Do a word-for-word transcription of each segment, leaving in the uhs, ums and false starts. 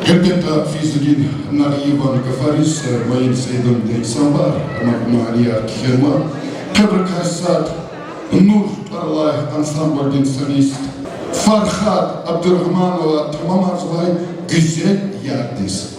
Гьелбетда, физилин Нагъиеван гафариз, э, Маир Саидовнади инсанвар, амма манияр кхьенва. Къебрикай сад Нур тӀвар алай ансамблдин солист Фархад Абдурагьманова тамамарзавай Гуьзел ярдиз.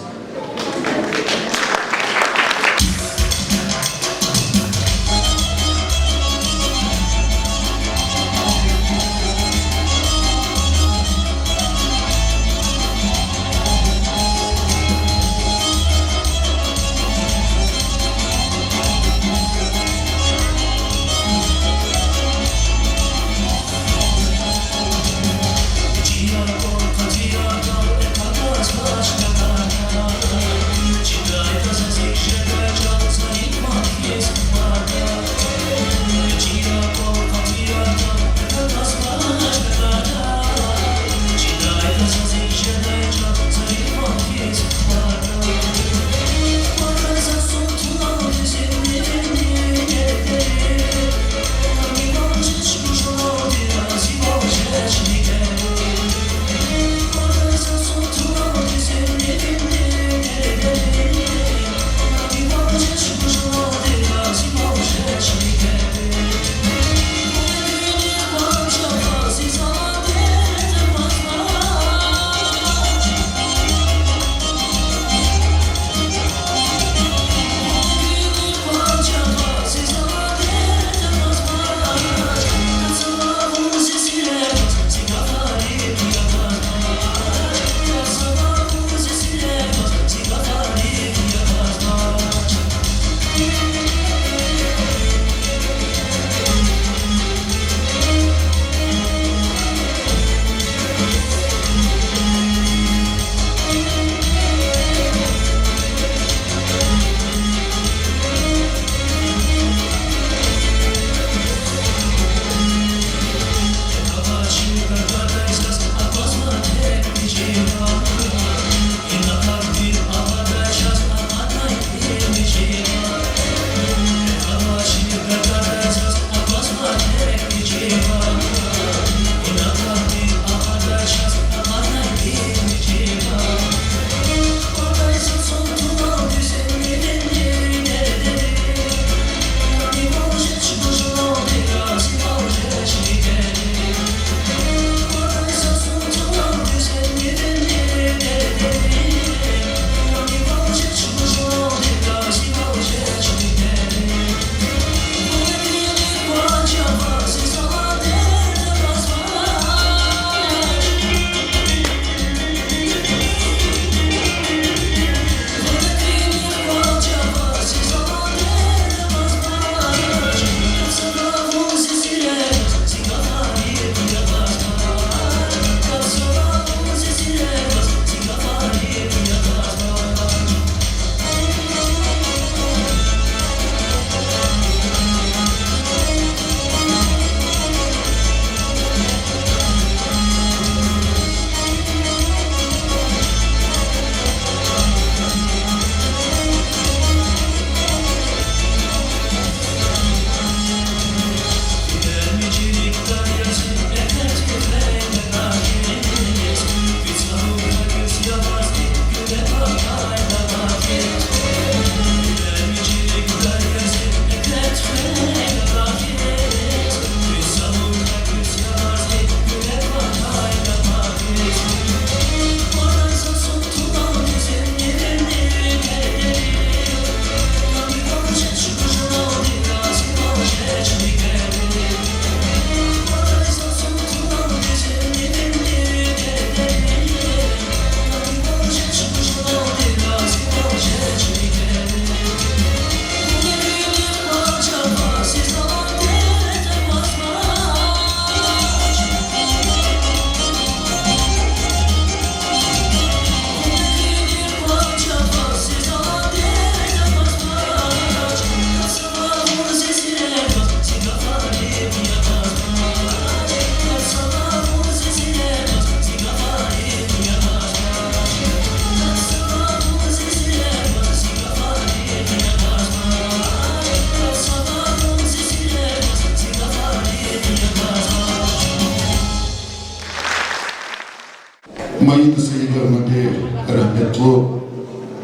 Рагьметлу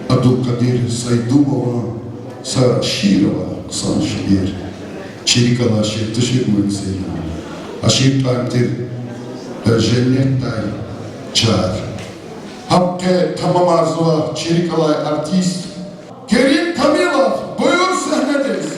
Абдулкъадир Сайдумован са шиир ава, хъсан шиир. Чи рикӀ алай шиир туширмир, Зейнаб. А шиир тӀвар тир, э, Женнетдай чар. Гьам къе тамамарзава чи рикӀ алай артист Керим Камилов, буюр сегьнедиз.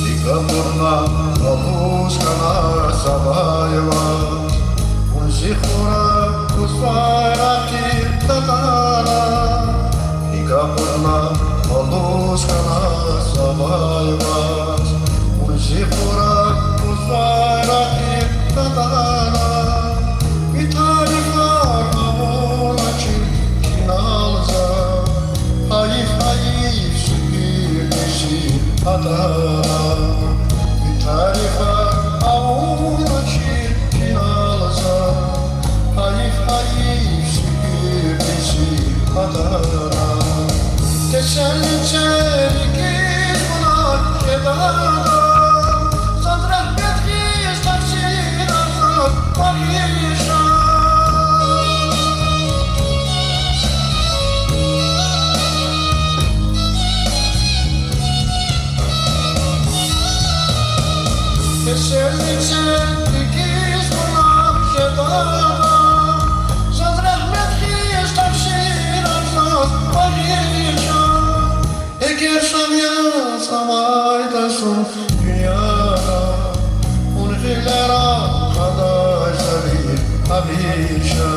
И капӀурна алуз хьана завай ваз, вун зи хура кузвай ракъи татана. И капӀурна алуз хьана завай ваз, вун зи хура кузвай ракъи татана. Ви тарифар авуначир кинал за, гьайиф, гьайиф, сикир бизи атана. Ви тарифар авуначир кинал за, гьайиф, гьайиф, сикир бизи атана. Тесели це рикӀиз вуна жедада, заз рагьмет хьиз, таксирар заз багъиша. Тесели це рикӀиз вуна жедада, заз рагьмет хьиз, таксирар заз багъиша. Эгер сагъ яз амайда зун дуьньяда, вун гъилера кьадай за вири гьамиша.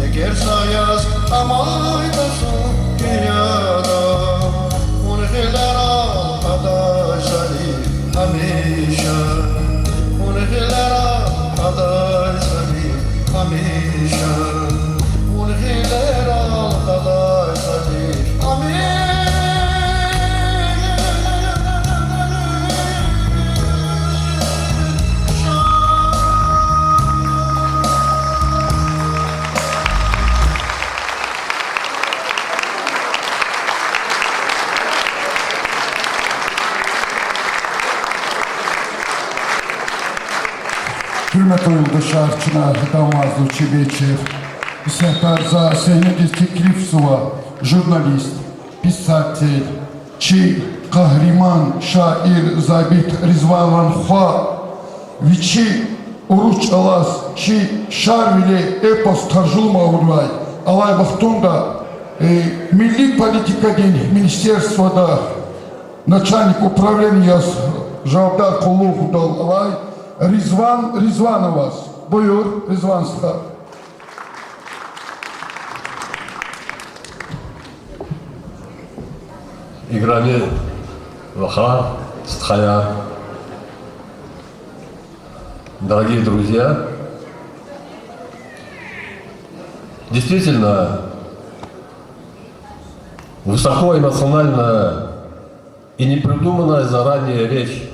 Эгер сагъ яз амайда зун дуьньяда, вун гъилера кьадай за вири гьамиша. Вун гъилера кьадай за вири гьамиша. Вун гъилера кьадай за вири гьамиша. Гьуьрметлу юлдашар, чна гьаданвай зун чи вечер Исятда за сенедиз теклифзава журналист, писатель, чи къагьриман шаир Забит Ризванован хва, вичи урус чӀалаз чи Шарвили эпос таржума авурвай, алай вахтунда, э, милли политикадин министерствода начальник управления яз жавабдар къуллугъдал алай Ризван Ризвановаз. Буюр, Ризван стха. Играми вахар, стхаяр, дорогие друзья, действительно, высокоэмоциональная и непридуманная заранее речь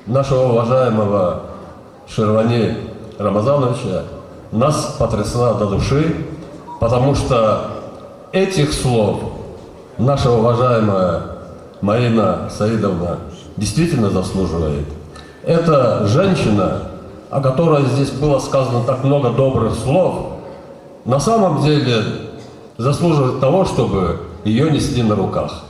нашего уважаемого Шервани Рамазановича нас потрясла до души, потому что этих слов наша уважаемая Маина Саидовна действительно заслуживает. Эта женщина, о которой здесь было сказано так много добрых слов, на самом деле заслуживает того, чтобы ее несли на руках.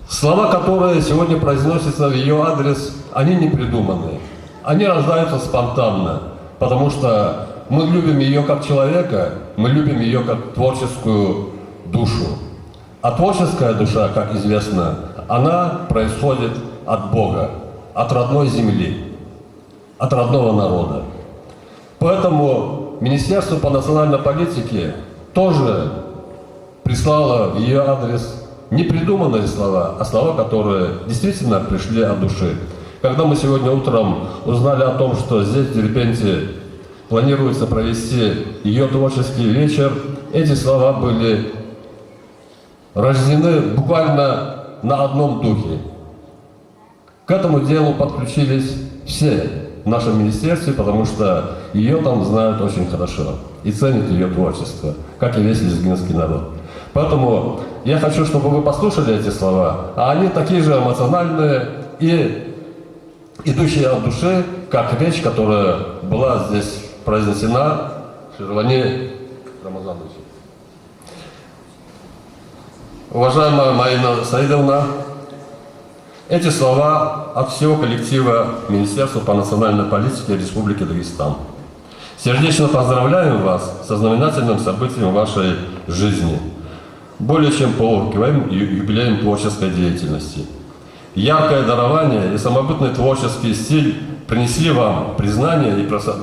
Слова, которые сегодня произносятся в её адрес, они не придуманы. Они рождаются спонтанно, потому что мы любим её как человека, мы любим её как творческую душу. А творческая душа, как известно, она происходит от Бога, от родной земли, от родного народа. Поэтому Министерство по национальной политике тоже прислало в её адрес не придуманные слова, а слова, которые действительно пришли от души. Когда мы сегодня утром узнали о том, что здесь, в Дербенте, планируется провести её творческий вечер, эти слова были рождены буквально на одном духе. К этому делу подключились все в нашем министерстве, потому что её там знают очень хорошо и ценят её творчество, как и весь лезгинский народ. Поэтому я хочу, чтобы вы послушали эти слова, а они такие же эмоциональные и идущие от души, как речь, которая была здесь произнесена Шервани Рамазановичем. Уважаемая Маина Саидовна, эти слова от всего коллектива Министерства по национальной политике Республики Дагестан. Сердечно поздравляем вас со знаменательным событием в вашей жизни, более чем полувековым ю-, юбилеем творческой деятельности. Яркое дарование и самобытный творческий стиль принесли вам признание и проса-,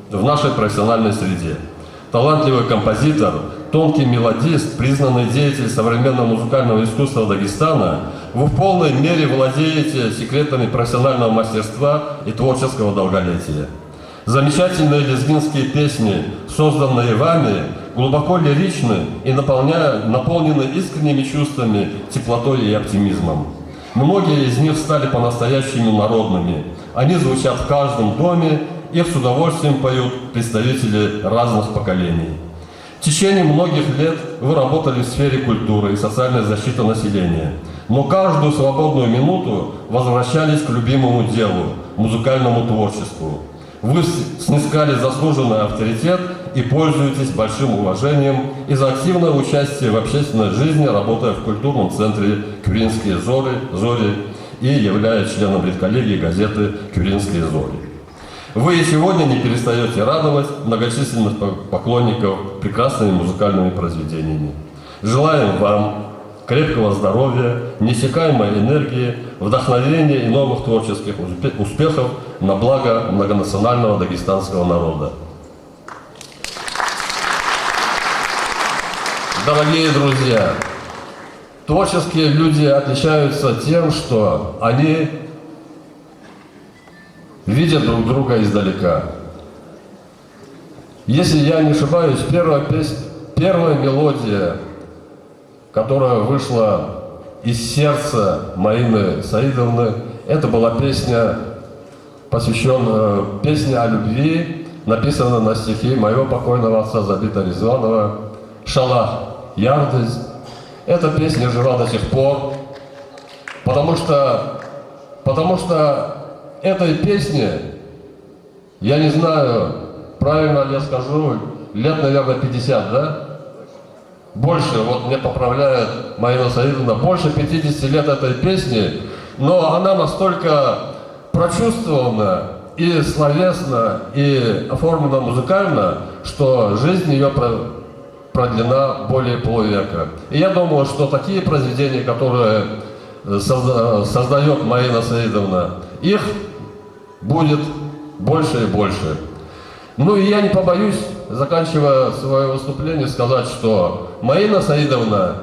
в нашей профессиональной среде. Талантливый композитор, тонкий мелодист, признанный деятель современного музыкального искусства Дагестана, вы в полной мере владеете секретами профессионального мастерства и творческого долголетия. Замечательные лезгинские песни, созданные вами, глубоко лиричны и наполня-, наполнены искренними чувствами, теплотой и оптимизмом. Многие из них стали по-настоящему народными. Они звучат в каждом доме, их с удовольствием поют представители разных поколений. В течение многих лет вы работали в сфере культуры и социальной защиты населения, но каждую свободную минуту возвращались к любимому делу, музыкальному творчеству. Вы с-, снискали заслуженный авторитет и пользуетесь большим уважением из-за активного участия в общественной жизни, работая в культурном центре «Кюринские зоры», «Зори» и являясь членом редколлегии газеты «Кюринские зори». Вы и сегодня не перестаёте радовать многочисленных по-, поклонников прекрасными музыкальными произведениями. Желаем вам крепкого здоровья, неиссякаемой энергии, вдохновения и новых творческих успе-, успехов на благо многонационального дагестанского народа. Дорогие друзья, творческие люди отличаются тем, что они видят друг друга издалека. Если я не ошибаюсь, первая пес-, первая мелодия, которая вышла из сердца Маины Саидовны, это была песня, посвящённая, э, песня о любви, написанная на стихи моего покойного отца Забита Ризванова, «Шалах ярдиз». Эта песня жива до сих пор, потому что, потому что этой песне, я не знаю, Правильно ли я скажу, лет, наверное, пятьдесят, да? Больше, вот меня поправляет Маина Саидовна, больше пятидесяти лет этой песни, но она настолько прочувствована и словесно, и оформлена музыкально, что жизнь её про-, продлена более полувека. И я думаю, что такие произведения, которые, э, созда-, создаёт Маина Саидовна, их будет больше и больше. Ну и я не побоюсь, заканчивая своё выступление, сказать, что Маина Саидовна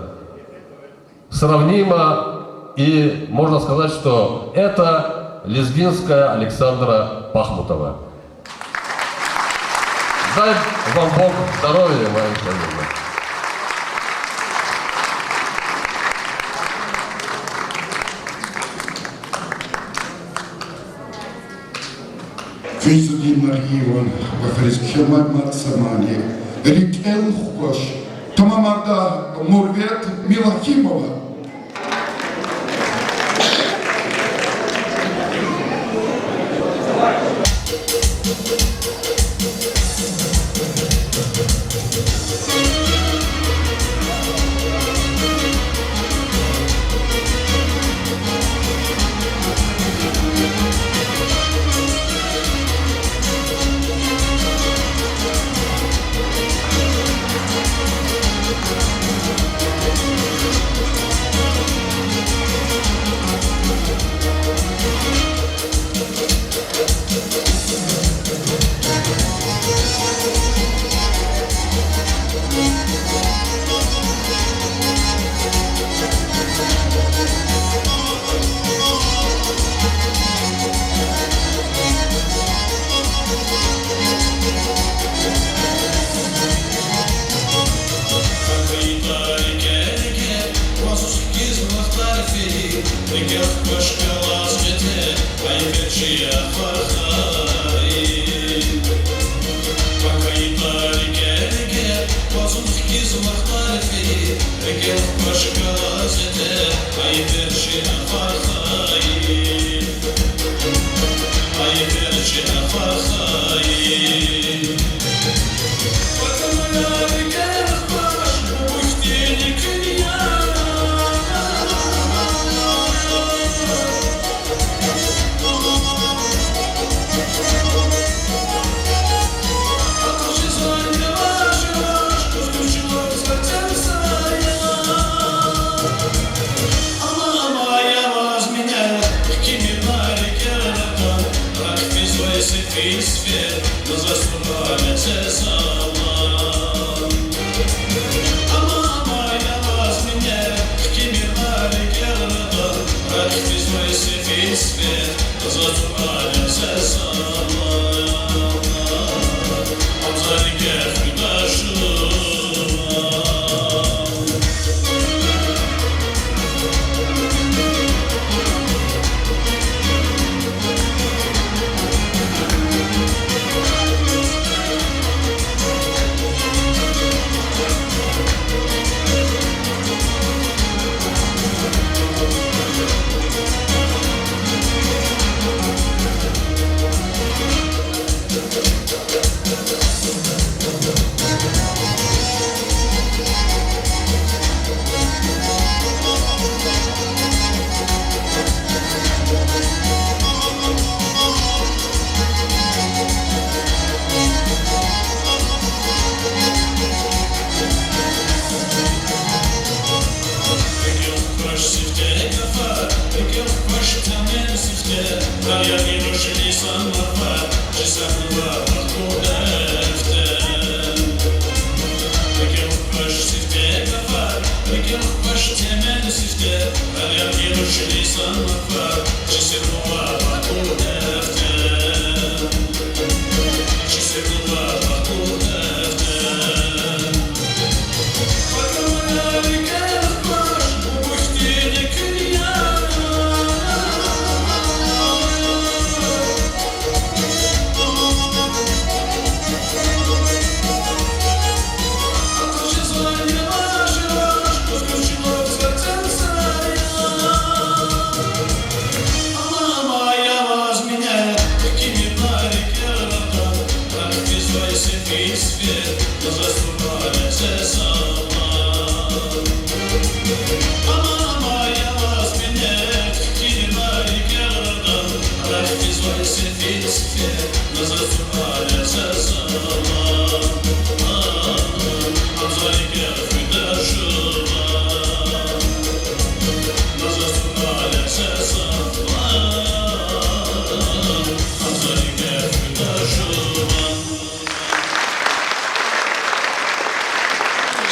сравнима, и можно сказать, что это лезгинская Александра Пахмутова. Дай вам Бог здоровья, Маина Саидовна. Фейзудин Нагиеван гафариз кхьей мад-мад са мани. РикӀел хкваш. Тамамарда Мурвет Милахимова.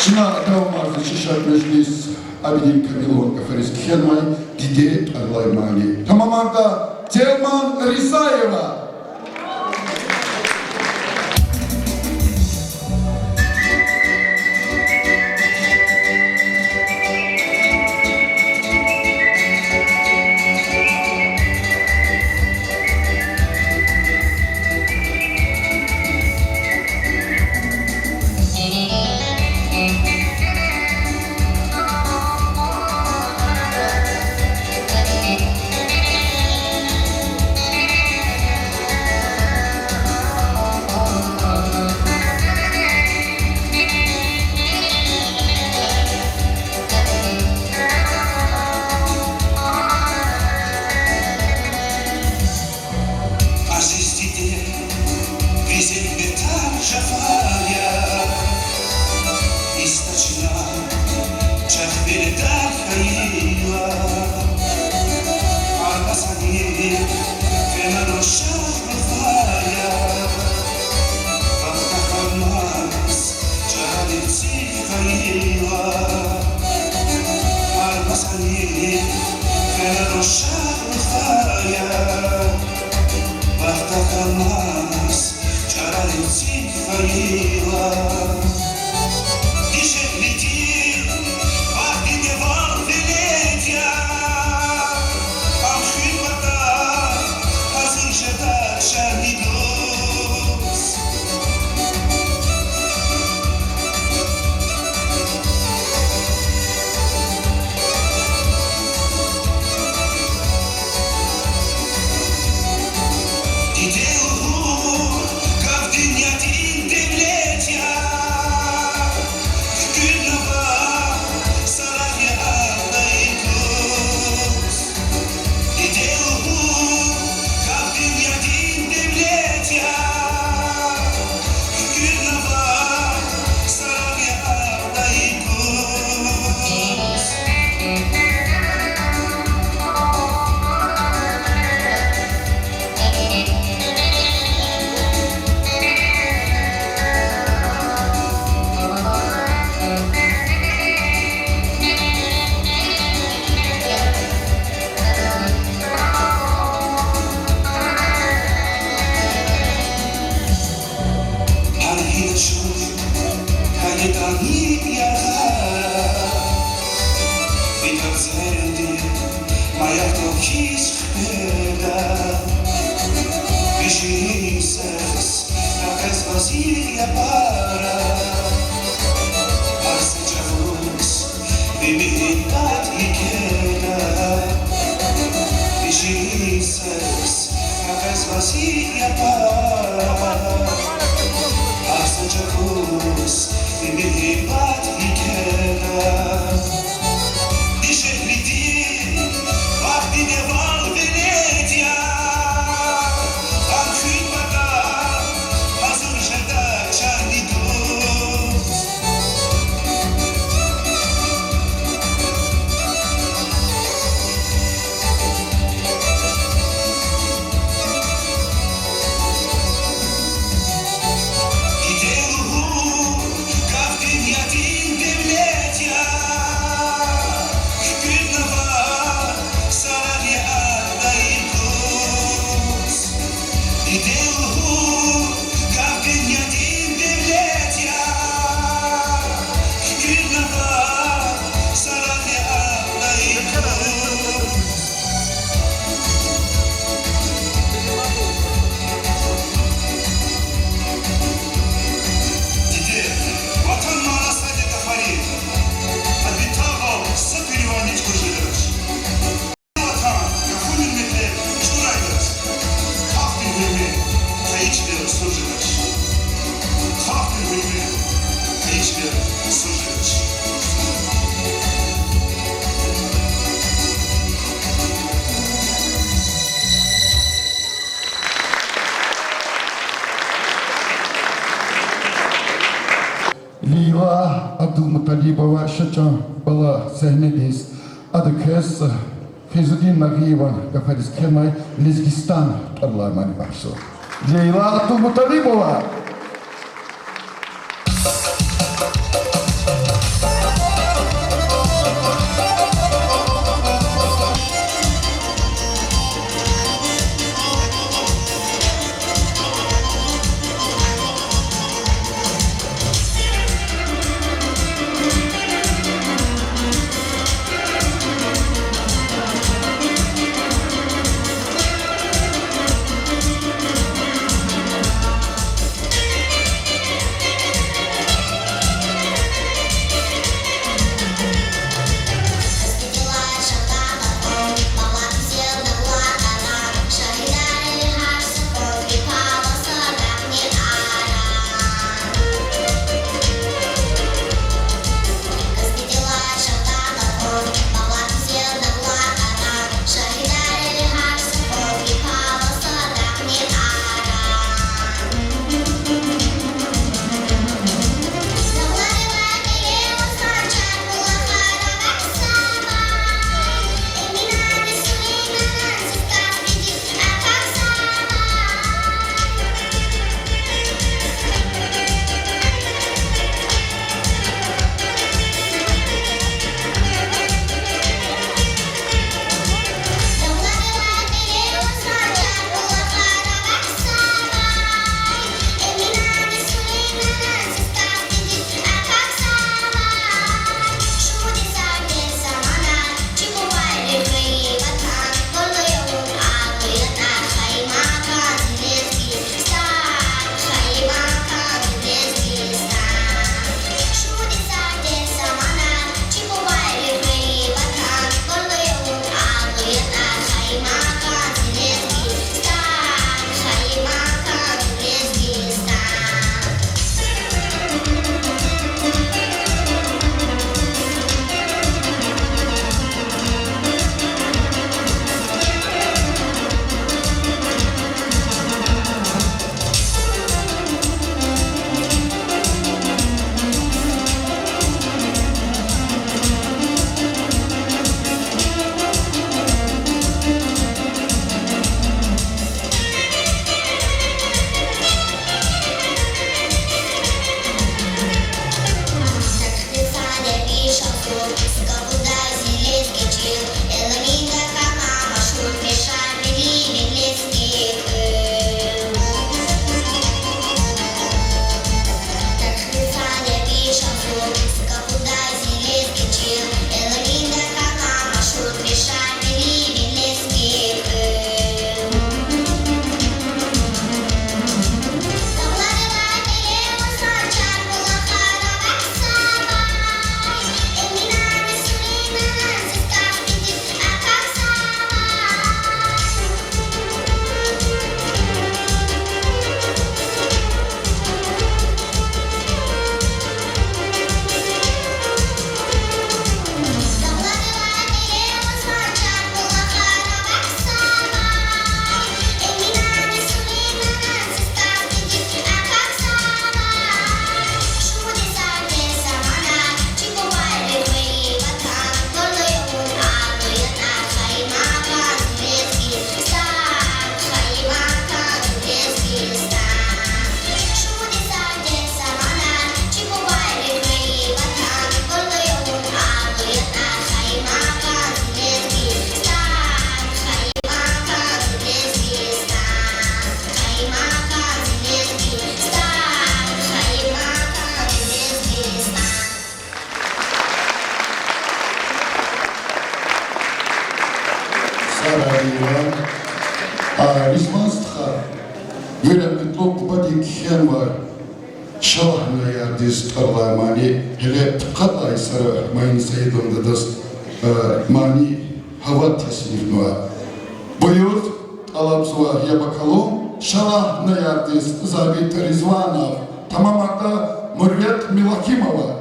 Чна давамарзава чи шад межлис Абидин Камилован гафариз кхьенвай Диде тӀвар алай мани. Тамамарда Телман Ризаева. Азиз диде, ви зегьметар, жафаяр, иста чна чахъ вирида хьайила. Гьар масани фена рушар, рухваяр, бахтахъ амаз чарарив цик хьайила. Гьар масани фена рушар, рухваяр, бахтахъ амаз чарарив цик хьайила. Дишегьлидин багъдиз ван велед я, ам хуьн патал гьазур жеда чарни дуст. Диде лугьуз, гаф дуьньядин девлет я, куьтягьна ваъ, сарар я адай дуст. Диде лугьуз, гаф дуьньядин девлет я, куьтягьна ваъ, сарар я адай дуст. Гьар гьина чун кайитӀани яргъара, ви кӀвалерилди маяк тӀал хьиз хкведа. Ви ширин сес къекъвезва зи япара, гьар са чӀавуз ви муьгьуьббат йикъеда. Ви ширин сес къекъвезва зи япара, гьар са чӀавуз ви муьгьуьббат йикъеда. Дишегьлидин багъдиз ван велед я, ам хуьн патал гьазур жеда чарни дуст. Диде лугьуз, гаф дуьньядин девлет я, куьтягьна ваъ, сарар я адай дуст. Диде лугьуз, гаф дуьньядин девлет я, куьтягьна ваъ, сарар я адай дуст. Диде, ватан мана сад я гафари, гьа ви тавбал са куьнивай михьи жедач. Ватан, гафунин метлеб чӀурайдаз, халкьдин гьуьрмет хайи чилел сур жедач. Халкьдин гьуьрмет хайи чилел сур жедач. Лейла Абдулмуталибова ша чан бала сегьнедиз, ада квез Фейзудин Нагъиеван гафариз кхьенвай Лезгистан тӀвар алай мани бахшзава. Лейла Абдулмуталибова. Вади кхьенва Шалагьна ярдиз тӀвар алай мани, гьеле пудкъад лагьай йисара Маина Саидовна дадаз, э, мани гьава теснифнава. Буюр, тӀалабзава я бакалум Шалагьна ярдиз Забит Ризванов, тамамарда Мурвет Милакимова.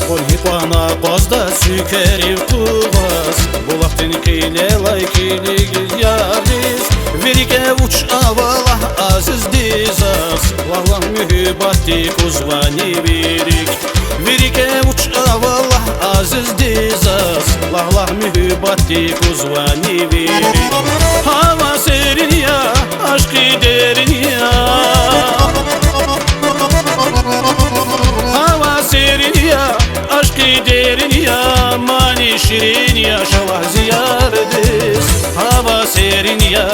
Кьур гьикьван акъвазда цуькверив къугъваз, булахдин кьилелай килигиз ярдиз, ви рикӀе вуч ава лагь азизди заз, лагь, лагь, муьгьуьббатдик кузвани ви рикӀ. Ви рикӀе вуч ава лагь азизди заз, лагь, лагь, муьгьуьббатдик кузвани ви рикӀ. Гьава серин я, ашкъи дерин я. Гьава серин я, ашкъи дерин я, мани ширин я, ша лагь зи ярдиз. Гьава серин я,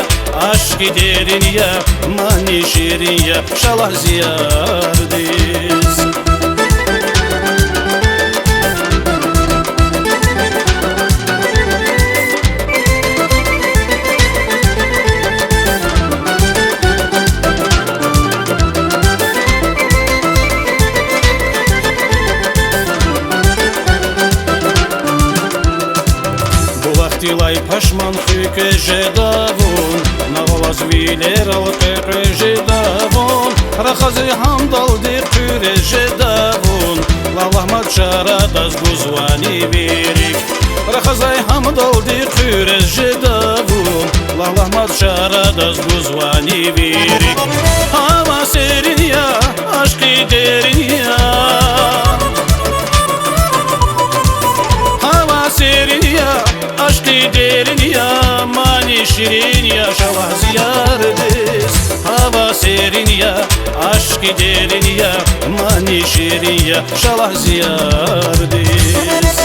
ашкъи дерин я, мани ширин я, ша лагь зи ярдиз. Булахдилай пашман хуьк жеда вун, нагъваз вилерал къекъвез жеда вун, рахазвай гьамдалди хъуьрез жеда вун, лагь, лагь, мад ша радаз гузвани ви рикӀ. Рахазвай гьамдалди хъуьрез жеда вун, лагь, лагь, мад ша радаз гузвани ви рикӀ. Гьава серин я, ашкъи дерин я. Гьава серин я, ашкъи дерин я, мани ширин я, ша лагь зи ярдиз. Гьава серин я, ашкъи дерин я, мани ширин я, ша лагь зи ярдиз.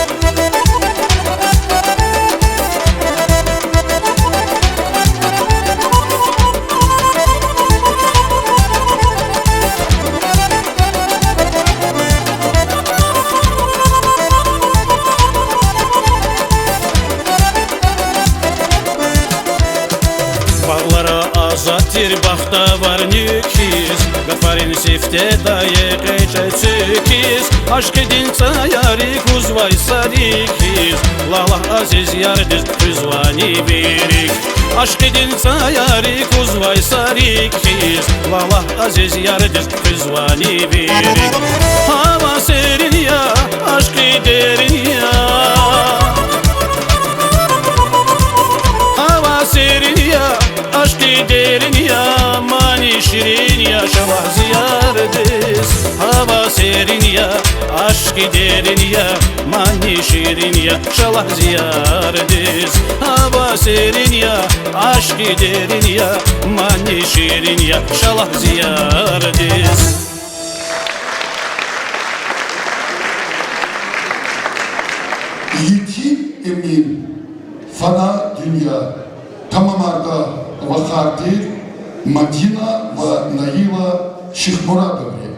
Багълара азад тир бахтаварни кхьиз, гафарин сифте дай экъечӀай цуькиз, ашкъидин цӀаяри кузвай са рикӀ хьиз, лагь, лагь, азиз ярдиз хуьзвани ви рикӀ. Ашкъидин цӀаяри кузвай са рикӀ хьиз, лагь, лагь, азиз ярдиз хуьзвани ви рикӀ. Гьава серин я, ашкъи дерин я. Гьава серин я, ашкъи дерин я, мани ширин я, ша лагь зи ярдиз. Гьава серин я, ашкъи дерин я, мани ширин я, ша лагь зи ярдиз. Гьава серин я, ашкъи дерин я, мани ширин я, ша лагь зи ярдиз. Етим Эмин, Фана дуьнья. Тамамарда вахар тир Мадина ва Наила Шихмурадоври.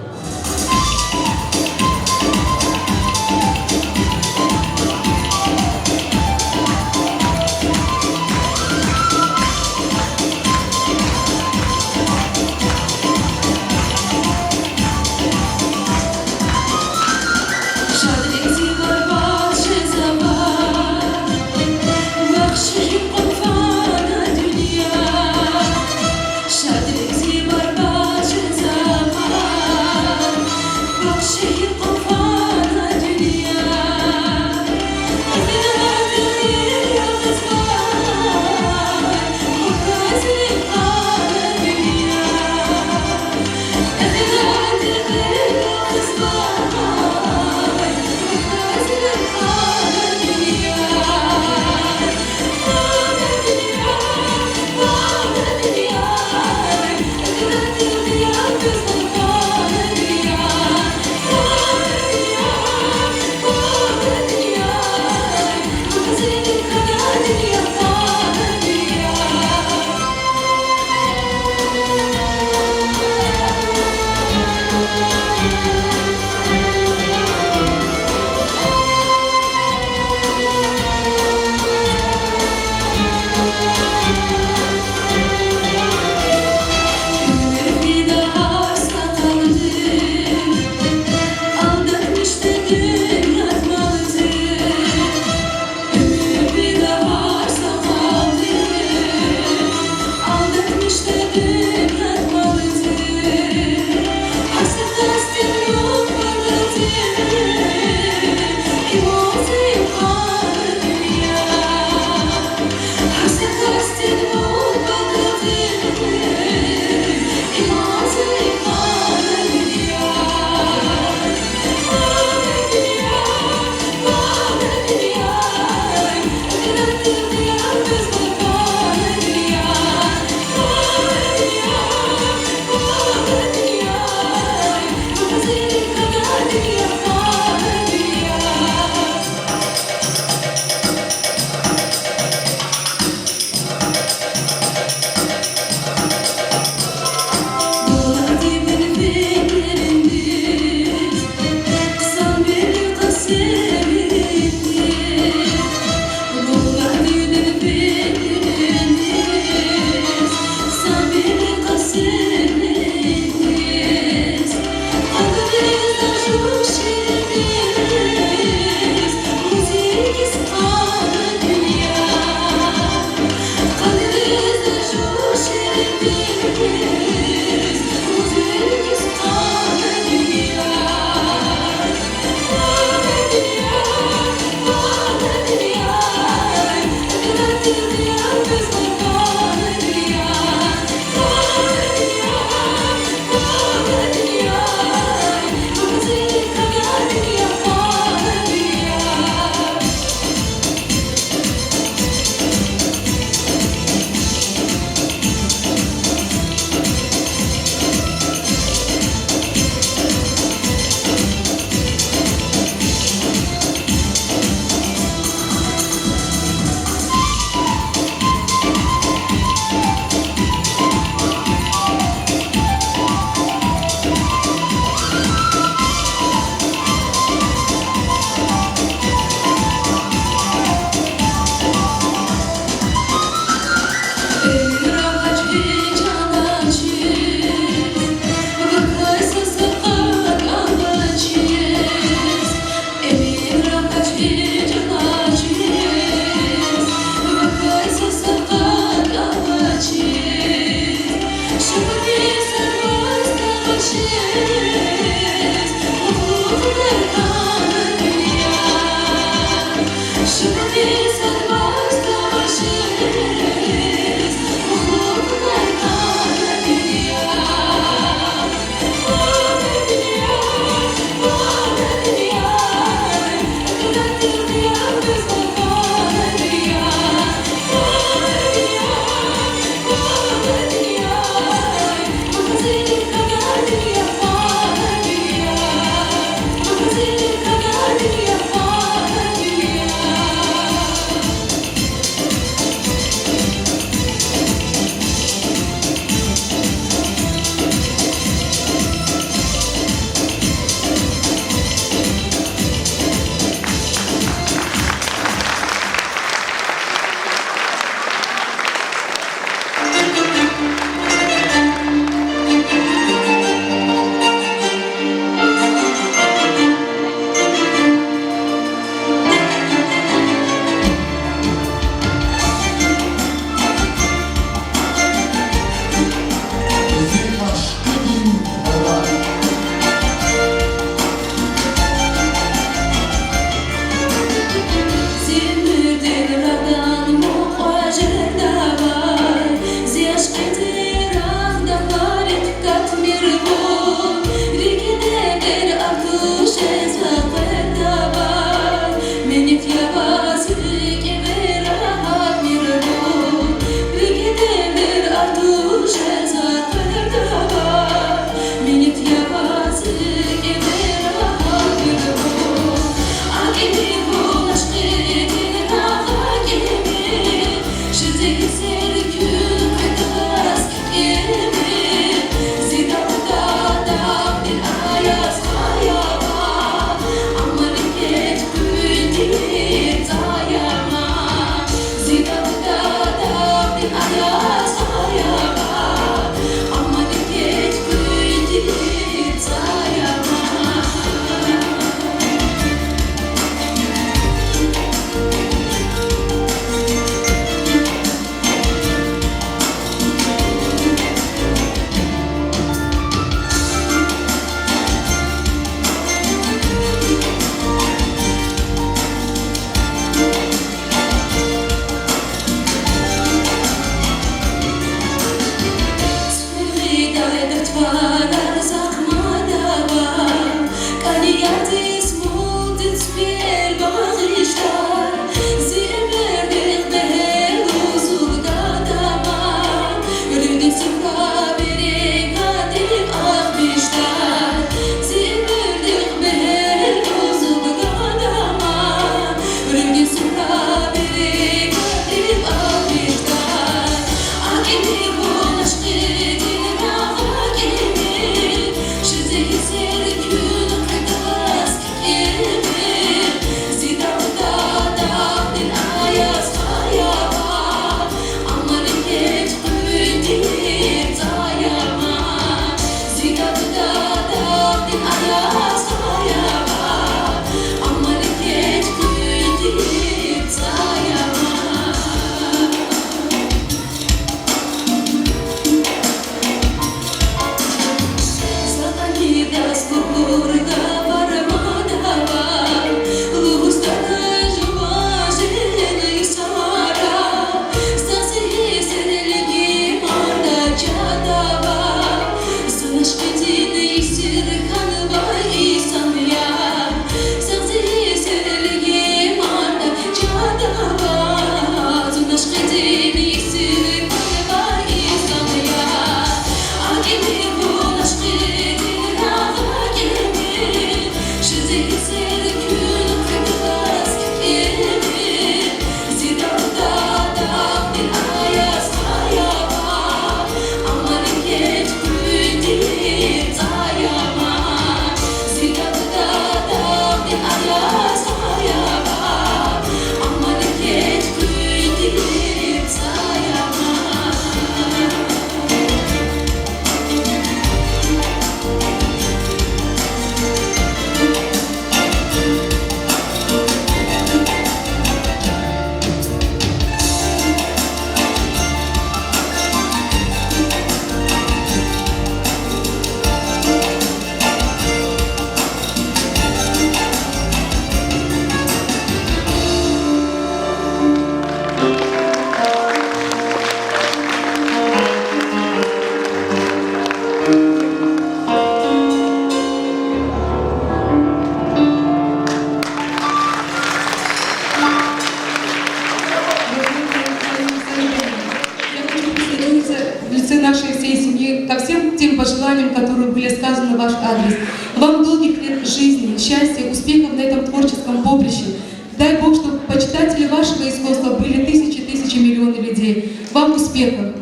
ваш адрес. Вам долгих лет жизни, счастья, успехов на этом творческом поприще. Дай Бог, чтобы почитатели вашего искусства были тысячи, тысячи, миллионы людей. Вам успехов!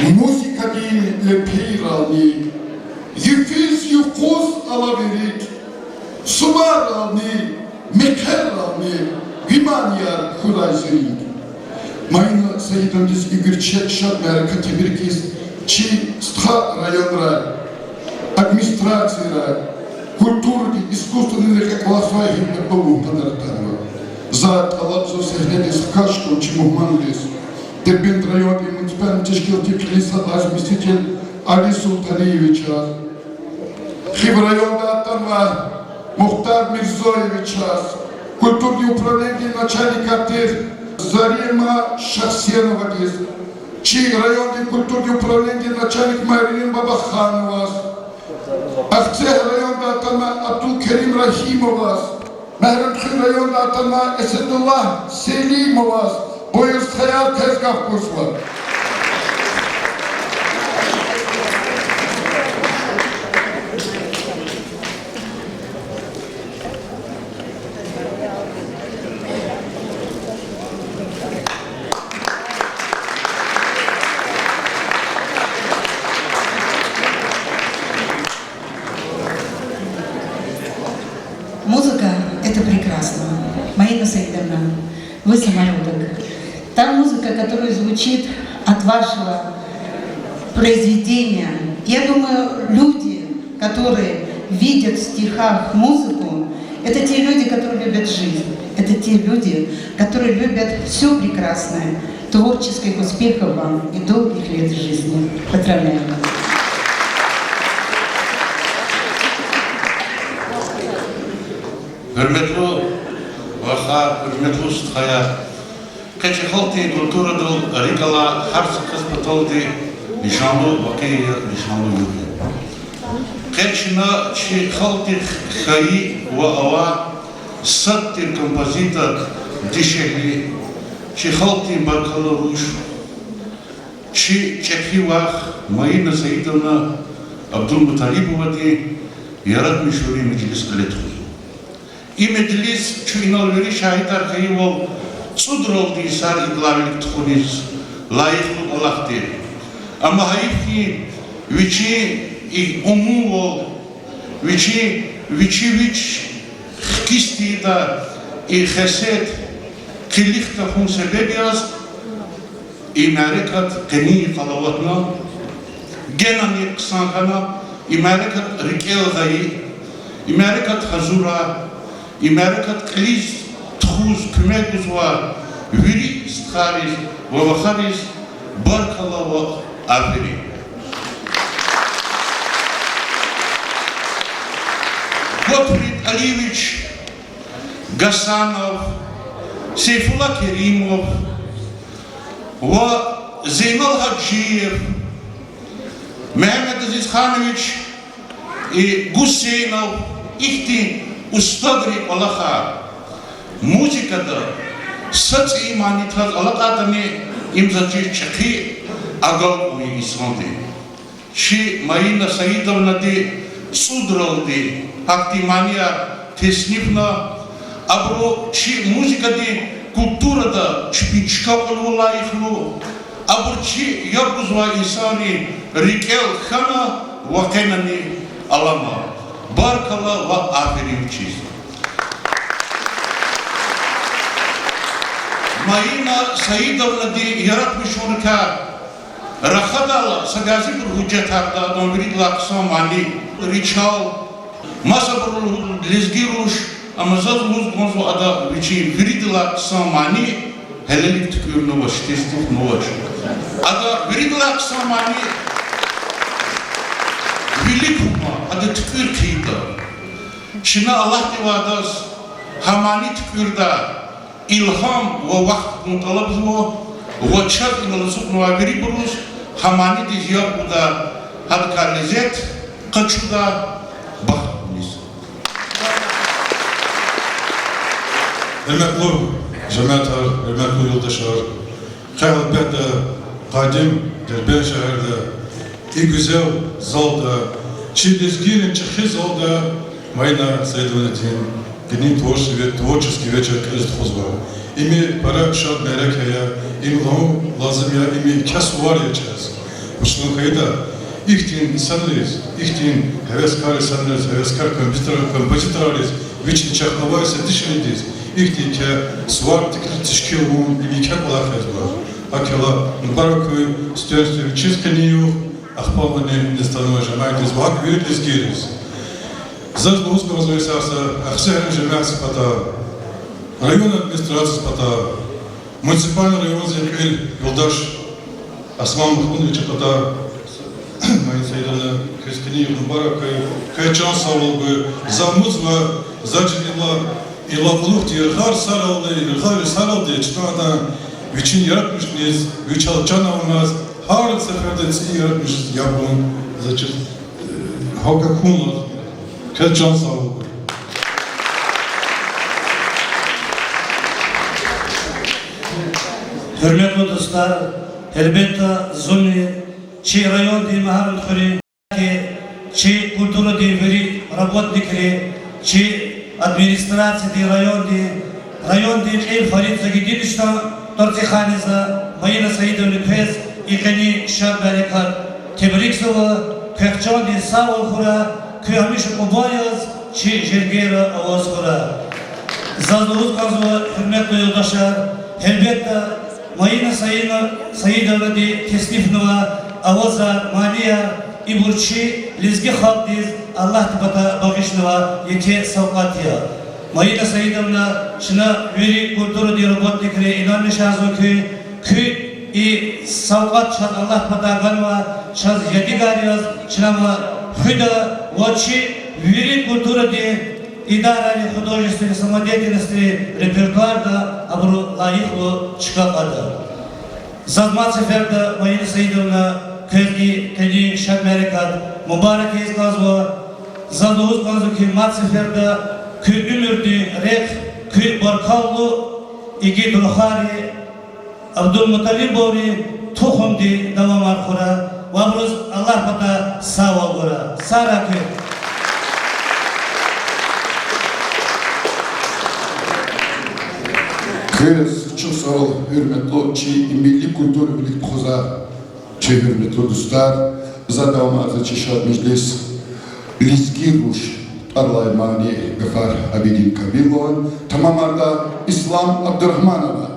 Музыкадин лепейрални, йифиз-юкъуз алай ви рикӀ, суварални, мехъерални ви манияр хьурай зи рикӀ. Маина Саидовнадиз и гуьрчег шад мярекат тебрикиз чи стха районрай, администрациядай, культурадин, искусствадин рекье кӀвалахзавай гьуьрметлу мугьманар атанва. За тӀалабзава сегьнедиз хкаж хьун чи мугьманриз, Дербент райондин муниципальный тешкилатдин кьилин сад лагьай заместитель Али Султаниевичаз, Хив райондай атанвай Мухтар Мирзоевичаз, культурадин управленидин начальникар тир Зарима Шахсеновадиз, чи райондин культурадин управленидин начальник Марин Бабахановаз, Ахцегь райондай атанвай Абдулкерим Рагьимоваз, Мегьарамдхуьн райондай атанвай Эседуллагь Селимоваз, буюр, стхаяр, квез гаф гузва. Музыка — это прекрасно. Маина Саидовна, вы самородок. Та музыка, которая звучит от вашего произведения, я думаю, люди, которые видят в стихах музыку, это те люди, которые любят жизнь, это те люди, которые любят всё прекрасное. Творческих успехов вам и долгих лет жизни. Поздравляю вас. Гьуьрметлу вахар, гьуьрметлу стхаяр! Къе чи халкьдин культурадал рикӀ алай гьар са кас паталди лишанлу вакъи я, лишанлу югъ я. Къе чна чи халкьдихъ хьайи ва авай сад тир композитор, дишегьли, чи халкьдин баркалла руш, чи чӀехи вах Маина Саидовна Абдулмуталибовади яратмишунрин межлис кьиле тухузва. И межлис, чун инал вири шагьидар хьайивал, цӀудралди йисара икӀ вилик тухуниз лайихлу кӀвалах тир. Амма гьайиф хьи, вичин и умумвал, вичин, вичи вич хкиз тийидай и хесет къилих тахьун себеб яз, и мярекат къенин йикъалди аватна, генани хъсан хьана, и мярекат рикӀел гъайи, и мярекат гьазурай, и мярекат кьилиз тухуз куьмек гузвай вири стхайриз ва вахариз баркалла ва аферин. Готфрид Алиевич Гасанов, Сейфулла Керимов ва Зейнал Гьажиев, Мегьамед Азизханович Гусейнов ихьтин устадрин кӀвалахар, музыкада са цӀийи мани тваз алакьайтӀани, им заз чиз чӀехи агалкьун я инсандин. Чи Маина Саидовнади цӀудралди гьахьтин манияр теснифна, абуру чи музыкадин культурада чпин чка кьунва лайихлу, абуру чи яб гузвай инсанрин рикӀел хьана ва къенани алама. Баркалла ва аферин вичиз. Маина Саидовнадин яратмишунрикай рахадайла, са бязибур гьуьжетарда адан виридалай хъсан мани, ричал, масабуру лугьуз лезги руш, амма заз лугьуз кӀанзава ада вичин виридалай хъсан мани гьелелиг туькӀуьрнавач, теснифнавач. Ада виридалай хъсан мани вилик кутуна, ада туькӀуьр хъийида. Чна Аллагьдивай адаз гьа мани туькӀуьрдай илгьам ва вахт гун тӀалабзава, ва чаз инал ацукьнавай вирибуруз гьа манидиз яб гудай, гьадакай лезет къачудай бахт гуниз. Гьуьрметлу жемятар, гьуьрметлу юлдашар! Къе гьелбетда, къадим Дербент шегьерда, и гуьзел залда, чи лезгийрин чӀехи залда Маина Саидовнадин къенин творче-, творческий вечер кьилиз тухузва. Им пара шад мярекат я, им лугьун лазим я, им еке сувар я чаз. Вучиз лагьайтӀа, ихьтин инсанриз, ихьтин гьевескар инсанриз, гьевескар композитор-, композиторриз, вичин чахъ авай са дишегьлидиз ихьтин еке сувар теклиф, тешкил авун, им еке кӀвалах язва. ГьакӀ хьайила, мубарак хьуй студентриз вичиз къенин югъ, ахпа ини Дагъустандин жемятдиз ва гьакӀ вири лезгийриз. Заз лугьуз кӀанзава исятда Ахцегьрин жемятдин патай, район администрациядин патай, муниципальный райондин кьил юлдаш Осман Махмудовичан патай, Маина Саидовна, квез къенин югъ мубарак хьуй, квез чан сагъвал гуй. За умудзава, за чиз ила, ила кьулухъди яргъа йисаралди, яргъа йисаралди чна адан вичин яратмишуниз, вичел чан авуназ, гьар сеферда цӀийи яратмишуниз яб гун, за чиз, э, гьакӀ хьун лазим я. Квез чан сагъвал гуй. Гьуьрметлу дустар, гьелбетда, зунни чи райондин Магьарамдхуьруьн чи культурадин вири работникри, чи администрациядин, райондин, райондин кьил Фарид Загидиновичан тӀварцӀихъай за Маина Саидовна, квез и къенин шад мярекатдин тебрикзава, квехъ чандин сагъвал хьурай, куьн гьамиша кьубан яз чи жергейра аваз хьурай. Заз лугьуз кӀанзава, гьуьрметлу юлдашар, гьелбетда, Маина Саина-, Саидовнади теснифнава авазар, манияр, ибур чи лезги халкьдиз Аллагьдин патай багъишнавай еке савкьват я. Маина Саидовна, чна вири культурадин работникри инанмишарзава куь, куь и савкьват чаз Аллагьдин патай ганва, чаз ядигар яз чна ам хуьда ва чи вири культурадин идарайрин художественный самодеятельностьдин репертуарда абуру лайихлу чка кьада. Заз мад сеферда, Маина Саидовна, квез и къенин шад мярекат мубарак ийиз кӀанзава. Заз лугьуз кӀанзава хьи, мад сеферда куь уьмуьрдин рехъ куь баркаллу игит рухвайри, Абдулмуталибоврин тухумди давамар хьурай ва абуруз Аллагьдин патай сагъвал гурай. Сагърай куьн. Квез чухсагъул, гьуьрметлу чи милли культура вилик тухузвай чи гьуьрметлу дустар. За давамарзава чи шад межлис Лезги руш тӀвар алай мани гафар Абидин Камилован, тамамарда Ислам Абдурагьманова.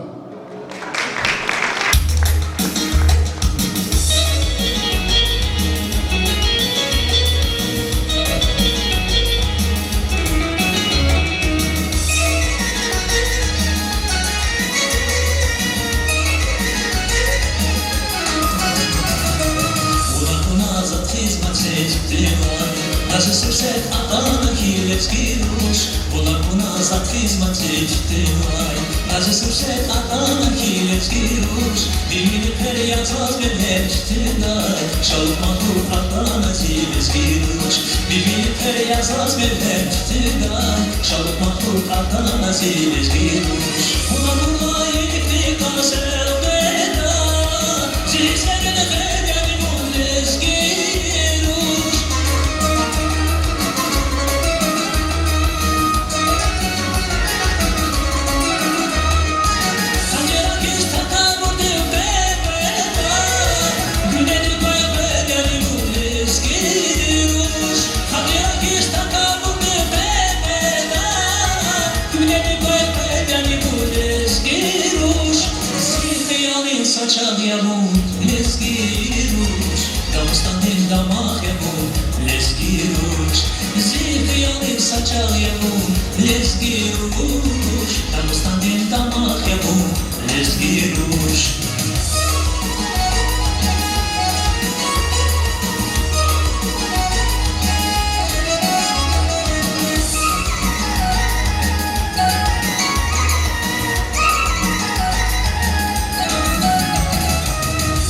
Зи хиялдин са чагъ я вун, лезги руш, Дагъустандин дамах я вун, лезги руш. Зи хиялдин са чагъ я вун, лезги руш, Дагъустандин дамах я вун, лезги руш.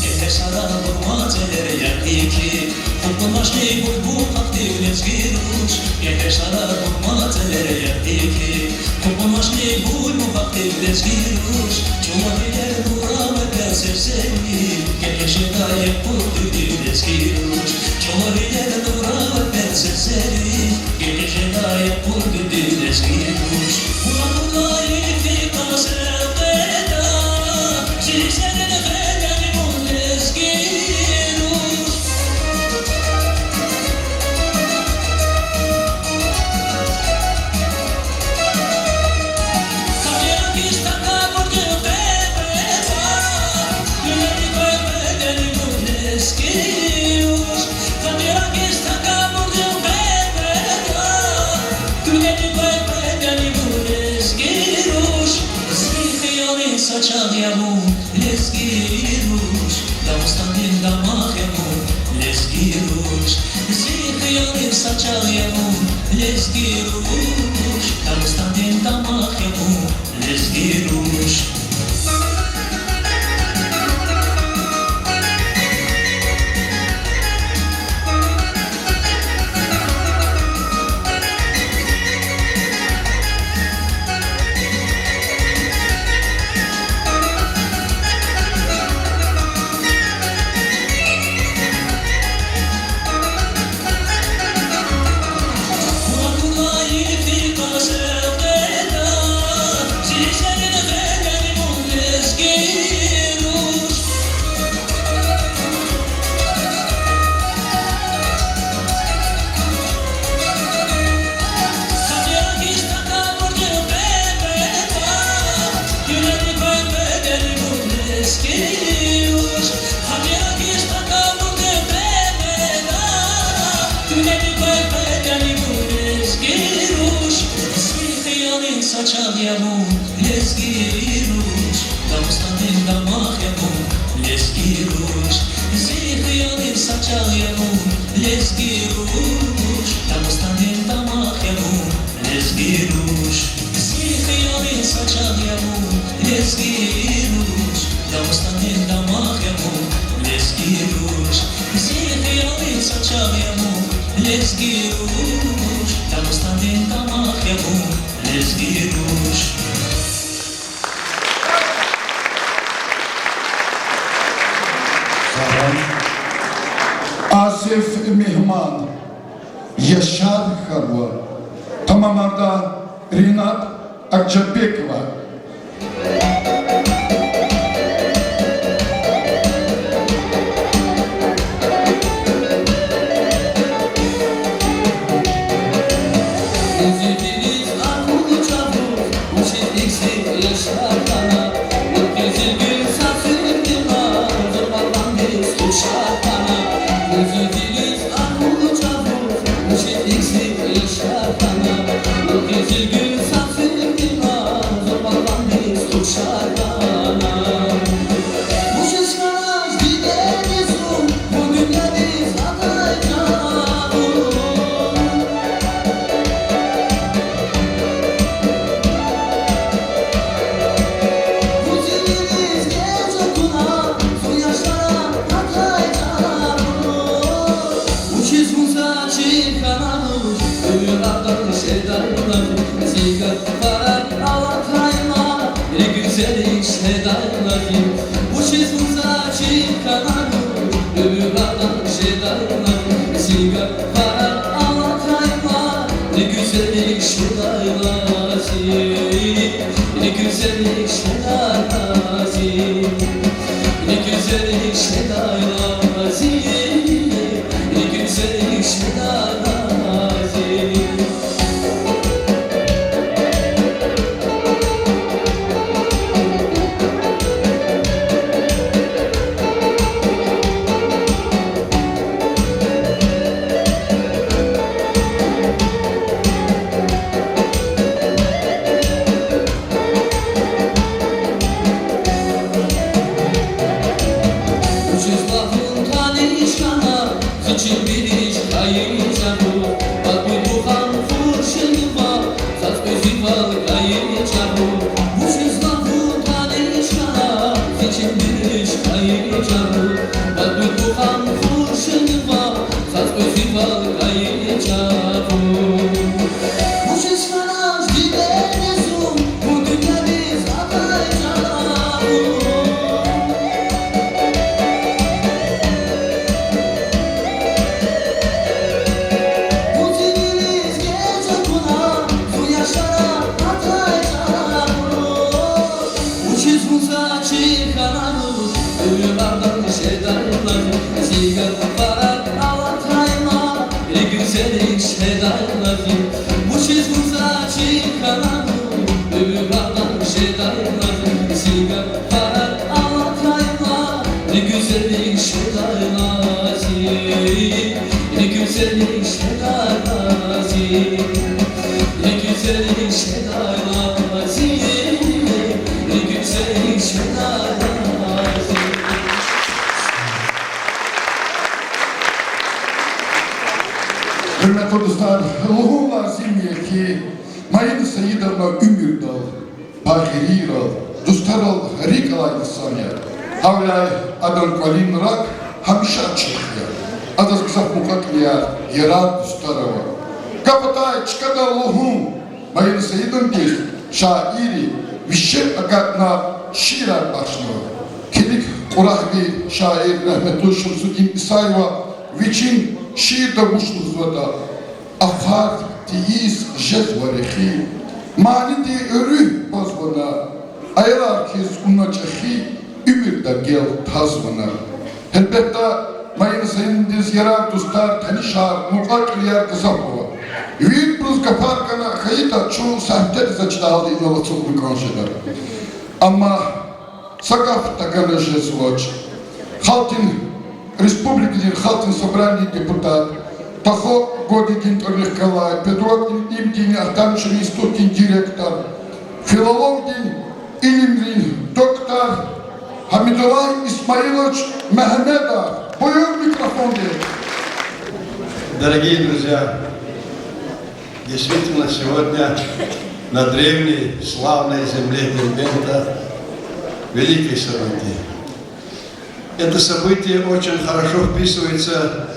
Гетер садра бурма цӀелер якъики, кьукьнамашни буйбу хахьтив, лезги руш. Гетер садра бурма цӀелер якъики, кьукьнамашни буйбу хахьтив, лезги руш. ЧӀулавилер нура ва персе Сери, гекъижедай кьуд дуьнья лезги руш, чӀулавилер нурар берзе сери, гекъижедай кьуд дуьнья лезги руш. Вуна кудай фикъа сергъеда, зи серин гъенел вун лезги руш. Зи хиялин са чагъ я вун, лезги руш, Дагъустандин дамах я вун, лезги руш. Зи хиялин са чагъ я вун, лезги руш, Дагъустандин дамах я вун, лезги руш. Зи хиялин са чагъ я вун, лезги руш, Дагъустандин дамах я вун, лезги руш. Зи хиялин са чагъ я вун, лезги руш, Дагъустандин дамах я вун, лезги руш. Зи хиялин са чагъ я вун, лезги руш, Дагъустандин дамах я вун, лезги руш. Зи хиялин са чагъ я вун, лезги руш, Дагъустандин дамах я вун, лезги руш. Асеф Мегьман, Яшар хьанва. Тамамарда Ринат Аджабекова. Вучиз вуч чи хьанани, уьмуьр бадан жедайлази, зи гафар алатайла, ни гуьзелик жедайлази, ни гуьзелик жедайлази, ни гуьзелик жедайлази, ни гуьзелик жедайлази. Гьуьрметлу дустар, лугьун лазим я хьи, Майина Саидовна уьмуьрдал, пагьиррал, дустарал рикӀ алай инсан я. Гьавиляй адан кӀвалин рак гьамиша чӀехи я. Адаз гзаф мукьва-кьилияр, ярар, дустар ава. Гаф атай чкадал лугьун, Майина Саидовнадиз шаирри вишер агакьна шиирар бахшнава. Килиг, Кьурагьви шаир рагьметлу Шамсудин Исаева вичин шиирда вуч лугьузватӀа: афар тийиз жезва рехи, манидин руьгь пазва на, аялар хьиз вуна чӀехи, уьмуьрда гел тазва на. Гьелбетда, Майина Саидовнадиз ярар, дустар, танишар, мукьва-кьилияр гзаф ава. Вирибуруз гафар гана хьайитӀа, чун сагьифедиз чидайвал инал ацукьна кӀан жеда. Амма са гаф тагана жезвач. Халкьдин, республикадин Халкьдин Собраниедин депутат, Тахо Годидин тӀварунихъ галай педагогдин илимдин, Ахтамишеван институтдин директор, филологдин илимрин доктор Гьамидуллагь Исмаилович Мегьамедов. Буюр, микрофондиз. Дорогие друзья, действительно, сегодня на древней славной земле Дербента великое событие. Это событие очень хорошо вписывается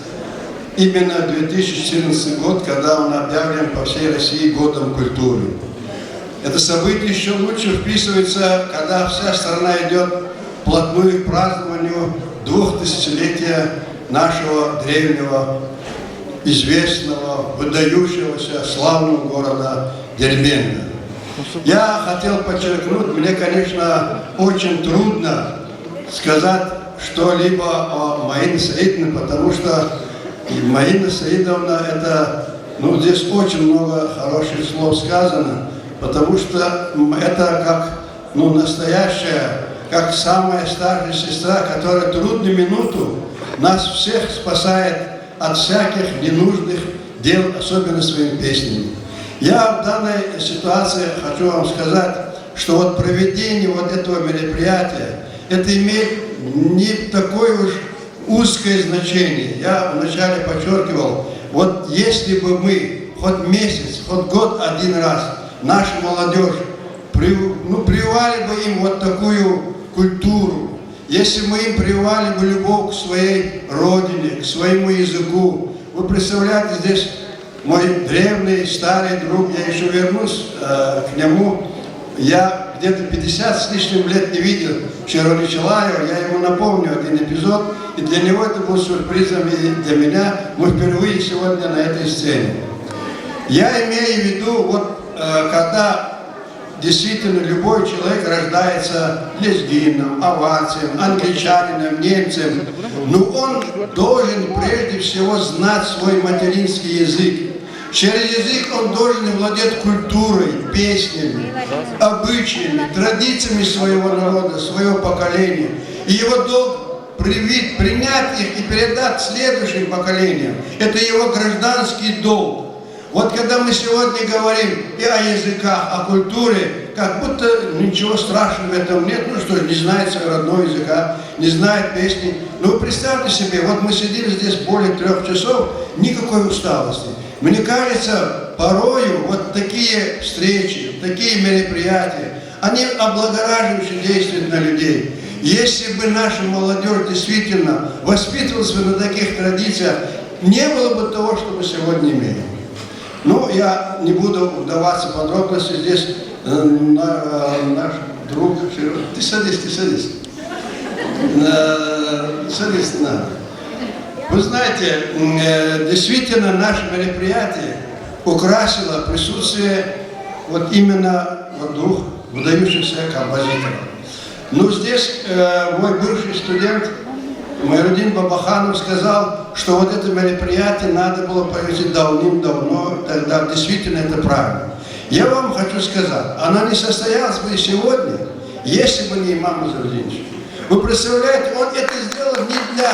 именно в две тысячи четырнадцатый год, когда он объявлен по всей России годом культуры. Это событие ещё лучше вписывается, когда вся страна идёт вплотную к празднованию двухтысячелетия нашего древнего, известного, выдающегося, славного города Дербента. Я хотел подчеркнуть, мне, конечно, очень трудно сказать что-либо о Маине Саидовне, потому что Маина Саидовна, это, ну, здесь очень много хороших слов сказано, потому что, м, это как, ну, настоящая, как самая старшая сестра, которая в трудную минуту нас всех спасает от всяких ненужных дел, особенно своими песнями. Я в данной ситуации хочу вам сказать, что вот проведение вот этого мероприятия, это имеет не такое уж узкое значение. Я вначале подчеркивал, вот если бы мы хоть месяц, хоть год один раз нашу молодёжь прив-, ну, прививали бы им вот такую культуру, если мы им прививали бы любовь к своей родине, к своему языку. Вы представляете, здесь мой древний, старый друг, я ещё вернусь, э, к нему. Я где-то пятьдесят с лишним лет не видел Шервали Чалаева, я ему напомню один эпизод, и для него это был сюрпризом, и для меня. Мы впервые сегодня на этой сцене. Я имею в виду, вот, э, когда действительно любой человек рождается лезгином, аварцем, англичанином, немцем, но он должен прежде всего знать свой материнский язык. Через язык он должен владеть культурой, песнями, обычаями, традициями своего народа, своего поколения. И его долг привить, принять их и передать следующим поколениям. Это его гражданский долг. Вот когда мы сегодня говорим и о языках, о культуре, как будто ничего страшного в этом нет. Ну что ж, не знает своего родного языка, не знает песни. Но вы представьте себе, вот мы сидим здесь более трёх часов, никакой усталости. Мне кажется, порою вот такие встречи, такие мероприятия, они облагораживающе действуют на людей. Если бы наша молодёжь действительно воспитывалась бы на таких традициях, не было бы того, что мы сегодня имеем. Ну, я не буду вдаваться в подробности. Здесь, э, на-, э, наш друг Серёжа. Ты садись, ты садись. Э, садись, на. Вы знаете, м, э, действительно, наше мероприятие украсило присутствие вот именно вот двух выдающихся композиторов. Ну, здесь, э, мой бывший студент, Майрудин Бабаханов сказал, что вот это мероприятие надо было провести давным-давно, тогда действительно это правильно. Я вам хочу сказать, оно не состоялось бы и сегодня, если бы не имам Назрудинович. Вы представляете, он это сделал не для,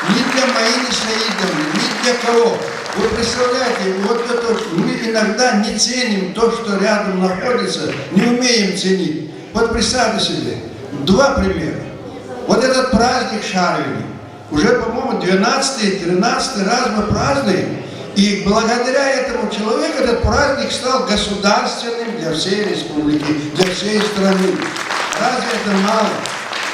не для Маины Саидовны, не для кого. Вы представляете, вот это вот мы иногда не ценим то, что рядом находится, не умеем ценить. Вот представьте себе, два примера. Вот этот праздник Шарвили, уже, по-моему, двенадцатый, тринадцатый раз мы празднуем, и благодаря этому человеку этот праздник стал государственным для всей республики, для всей страны. Разве это мало?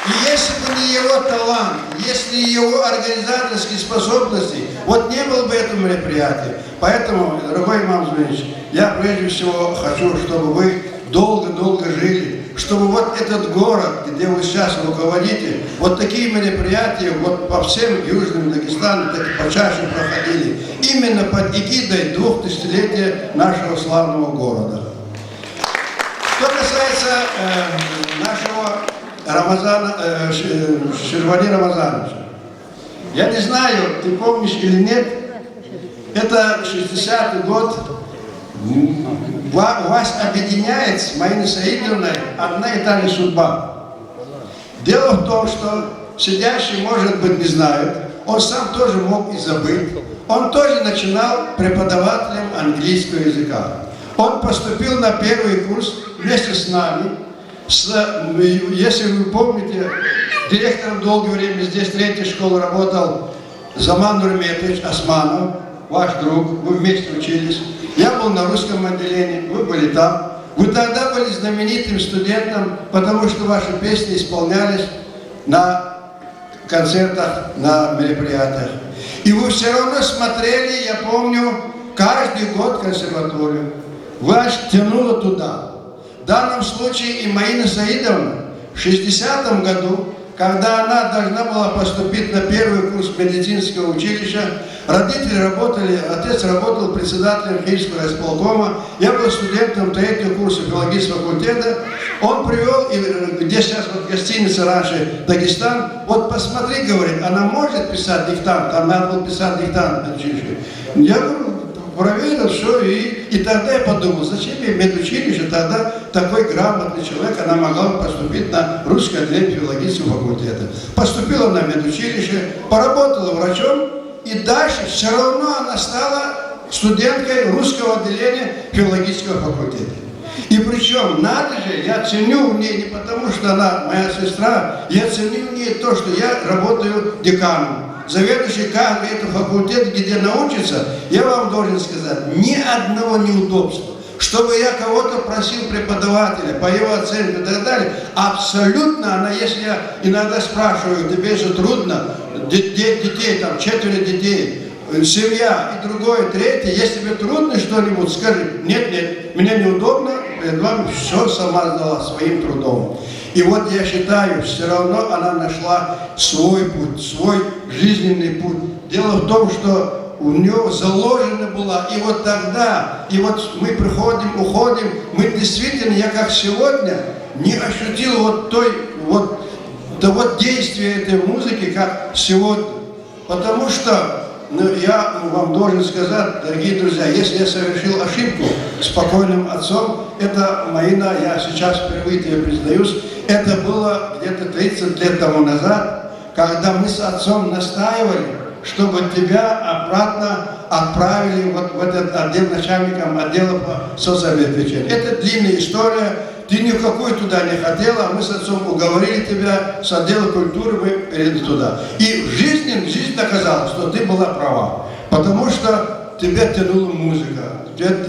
И если бы не его талант, если не его организаторские способности, вот не было бы этого мероприятия. Поэтому, дорогой имам Зубейрович, я прежде всего хочу, чтобы вы долго-долго жили, чтобы вот этот город, где вы сейчас руководите, вот такие мероприятия вот по всем южным Дагестану так и почаще проходили, именно под эгидой двухтысячелетия нашего славного города. Что касается э, нашего Рамазана, э, Ш- э, Ширвали Рамазановича, я не знаю, ты помнишь или нет, это шестидесятый год. Ва- вас объединяет с Маиной Саидовной одна и та же судьба. Дело в том, что сидящие, может быть, не знают, он сам тоже мог и забыть. Он тоже начинал преподавателем английского языка. Он поступил на первый курс вместе с нами. С- м, если вы помните, директором долгое время здесь, третьей школы, работал Заман Нурметович Османов, ваш друг, вы вместе учились. Я был на русском отделении, вы были там. Вы тогда были знаменитым студентом, потому что ваши песни исполнялись на концертах, на мероприятиях. И вы все равно смотрели, я помню, каждый год консерваторию. Вас тянуло туда. В данном случае и Маина Саидовна в шестидесятом году, когда она должна была поступить на первый курс медицинского училища, родители работали, отец работал председателем Хивского райисполкома, я был студентом третьего курса филологического факультета, он привёл, и, э, где сейчас вот гостиница раньше «Дагестан», вот посмотри, говорит, она может писать диктант, там надо было писать диктант в училище. Я говорю, проверил все, и, и тогда я подумал, зачем ей медучилище, тогда такой грамотный человек, она могла бы поступить на русское отделение филологического факультета. Поступила на медучилище, поработала врачом, и дальше все равно она стала студенткой русского отделения филологического факультета. И причём, надо же, я ценю в ней не потому, что она моя сестра, я ценю в ней то, что я работаю деканом, заведующий кафедрой этого факультета, где она учится, я вам должен сказать, ни одного неудобства. Чтобы я кого-то просил преподавателя по его оценке и так далее, абсолютно она, если я иногда спрашиваю, тебе же трудно, де- де- детей, там четверо детей, семья и другое, третье, если тебе трудно что-нибудь, скажи, нет, нет, мне неудобно, перед вами все сама сдала своим трудом. И вот я считаю, все равно она нашла свой путь, свой жизненный путь. Дело в том, что у нее заложена была, и вот тогда, и вот мы приходим, уходим, мы действительно, я как сегодня не ощутил вот той, вот того действия этой музыки, как сегодня. Потому что, ну, я вам должен сказать, дорогие друзья, если я совершил ошибку с покойным отцом, это, Маина, я сейчас впервые тебе признаюсь, это было где-то тридцать лет тому назад, когда мы с отцом настаивали, чтобы тебя обратно отправили вот в этот отдел начальником отдела по соцобеспечению. Это длинная история, ты ни в какую туда не хотела, а мы с отцом уговорили тебя с отдела культуры, мы перейдем туда. И в жизни, жизнь доказала, что ты была права, потому что тебя тянула музыка.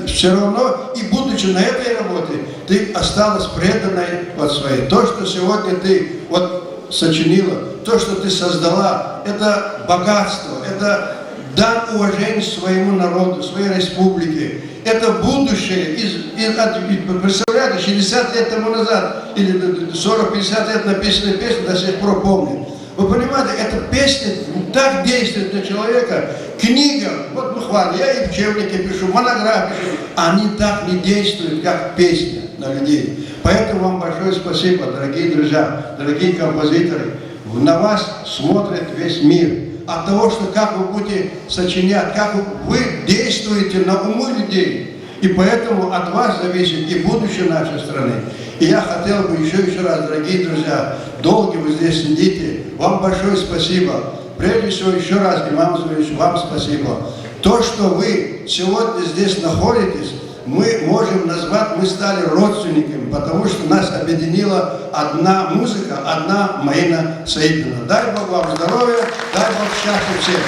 Все равно, и будучи на этой работе, ты осталась преданной вот своей. То, что сегодня ты вот сочинила, то, что ты создала, это богатство, это дар уважения своему народу, своей республике. Это будущее. Из, из, от- и представляете, шестьдесят лет тому назад, или сорок-пятьдесят лет написанные песни до сих пор помнят. Вы понимаете, эта песня так действует на человека. Книга, вот буквально, я и учебники пишу, монографии пишу, они так не действуют, как песня на людей. Поэтому вам большое спасибо, дорогие друзья, дорогие композиторы. На вас смотрит весь мир. От того, что как вы будете сочинять, как вы, вы действуете на умы людей. И поэтому от вас зависит и будущее нашей страны. И я хотел бы ещё, ещё раз, дорогие друзья, долго вы здесь сидите, вам большое спасибо. Прежде всего, ещё раз, Имам Зурич, вам спасибо. То, что вы сегодня здесь находитесь, мы можем назвать, мы стали родственниками, потому что нас объединила одна музыка, одна Маина Саидовна. Дай Бог вам здоровья, дай Бог счастья всем.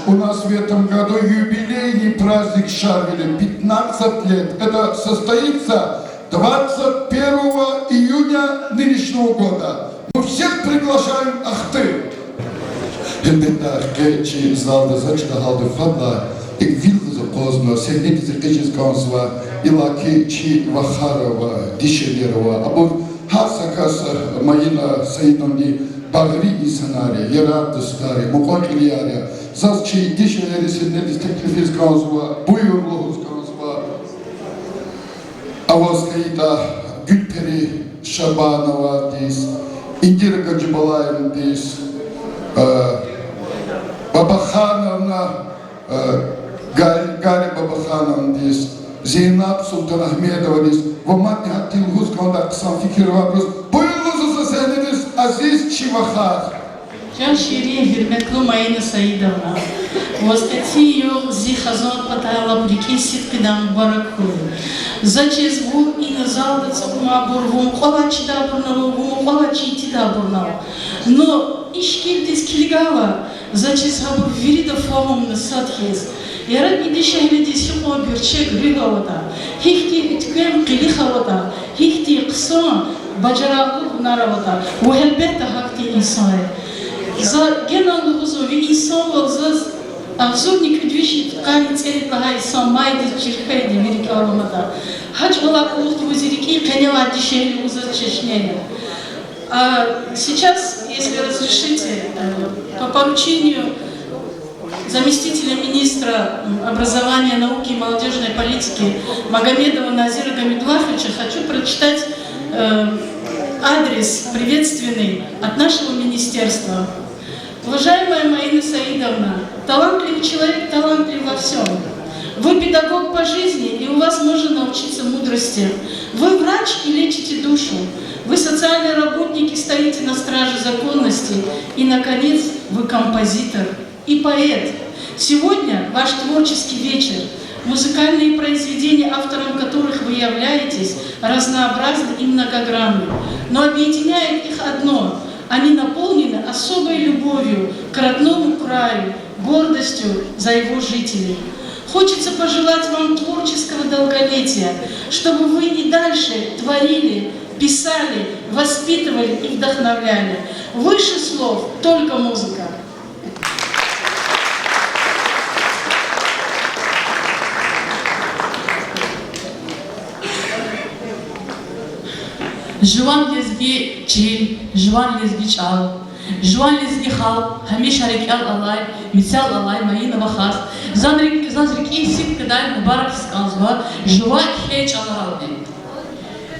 У нас в этом году юбилейный праздник Шарвили, пятнадцать лет. Это состоится двадцать первого июня нынешнего года. Мы всех приглашаем в Ахты. Гьелбетда, къе чи залда, за чида гьалда фадлай, икӀ вил гуз акъвазнава, сегьнедиз экъечӀиз кӀанзава, иллаки чи вахар ава, дишегьлияр ава, абур гьар са кас, Маина Саидовнадин багъри инсанар я, ярар-дустар я, мукьва-кьилияр я. Заз чи дишегьлийри сегьнедиз теклифиз кӀанзава, буюр лугьуз кӀанзава. Аваз хьайитӀа, Гуьлпери Шабановадиз, Индира Гаджибалаевнадиз, э, Бабахановна, э, Гал-, Галя Бабахановнадиз, Зейнаб Султанагьмедовадиз ва мадни гьакӀ лугьуз кӀандай хъсан фикир авайбуруз. Буюр лугьузва за сегьнедиз, азиз чи вахар. Чан ширин, гьуьрметлу Маина Саидовна, ваз къенин югъ зи хизан патал лап рикӀин сидкьидай мубарак хьуй. За чиз, вун ина залда ацукьнавайбур, вун кьван чидайбурни ава, вун кьван чин тийидайбурни ава. Но и шикилдиз килигайла, за чиз, гьабур вирида фагьумна сад хьиз. Яраб и дишегьлидиз гьикьван гуьрчег руьгь аватӀа, гьихьтин уьтквем къилих аватӀа, гьихьтин хъсан бажарагълу гьунар аватӀа, ва гьелбетда, гьахьтин инсан я. За генани лугьузва, ви инсанвал заз агъзурни кӀуьд вишни пудкъанни цӀерид лагьай инсан майдиз чир хьайиди ви рикӀел аламатӀа. Гьа чӀавалай кьулухъди вун зи рикӀин къене авай дишегьли, вун заз чешне я. А сейчас, если разрешите, э, по поручению заместителя министра, м, образования, науки и молодёжной политики Магомедова Назира Гамидуллаховича хочу прочитать, э, адрес приветственный от нашего министерства. Уважаемая Маина Саидовна, талантливый человек талантлив во всём. Вы педагог по жизни, и у вас можно научиться мудрости. Вы врач и лечите душу. Вы социальный работник и стоите на страже законности. И, наконец, вы композитор и поэт. Сегодня ваш творческий вечер, музыкальные произведения, автором которых вы являетесь, разнообразны и многогранны, но объединяет их одно: они наполнены особой любовью к родному краю, гордостью за его жителей. Хочется пожелать вам творческого долголетия, чтобы вы и дальше творили, писали, воспитывали и вдохновляли. Выше слов только музыка. Жуван лезги чил, жуван лезги чӀал, жуван лезги халкь гьамиша рикӀел алай, мецел алай Маина вахаз заз рик-, заз рикӀин сидкьидай мубаракиз кӀанзава жува кхьей чӀаларалди.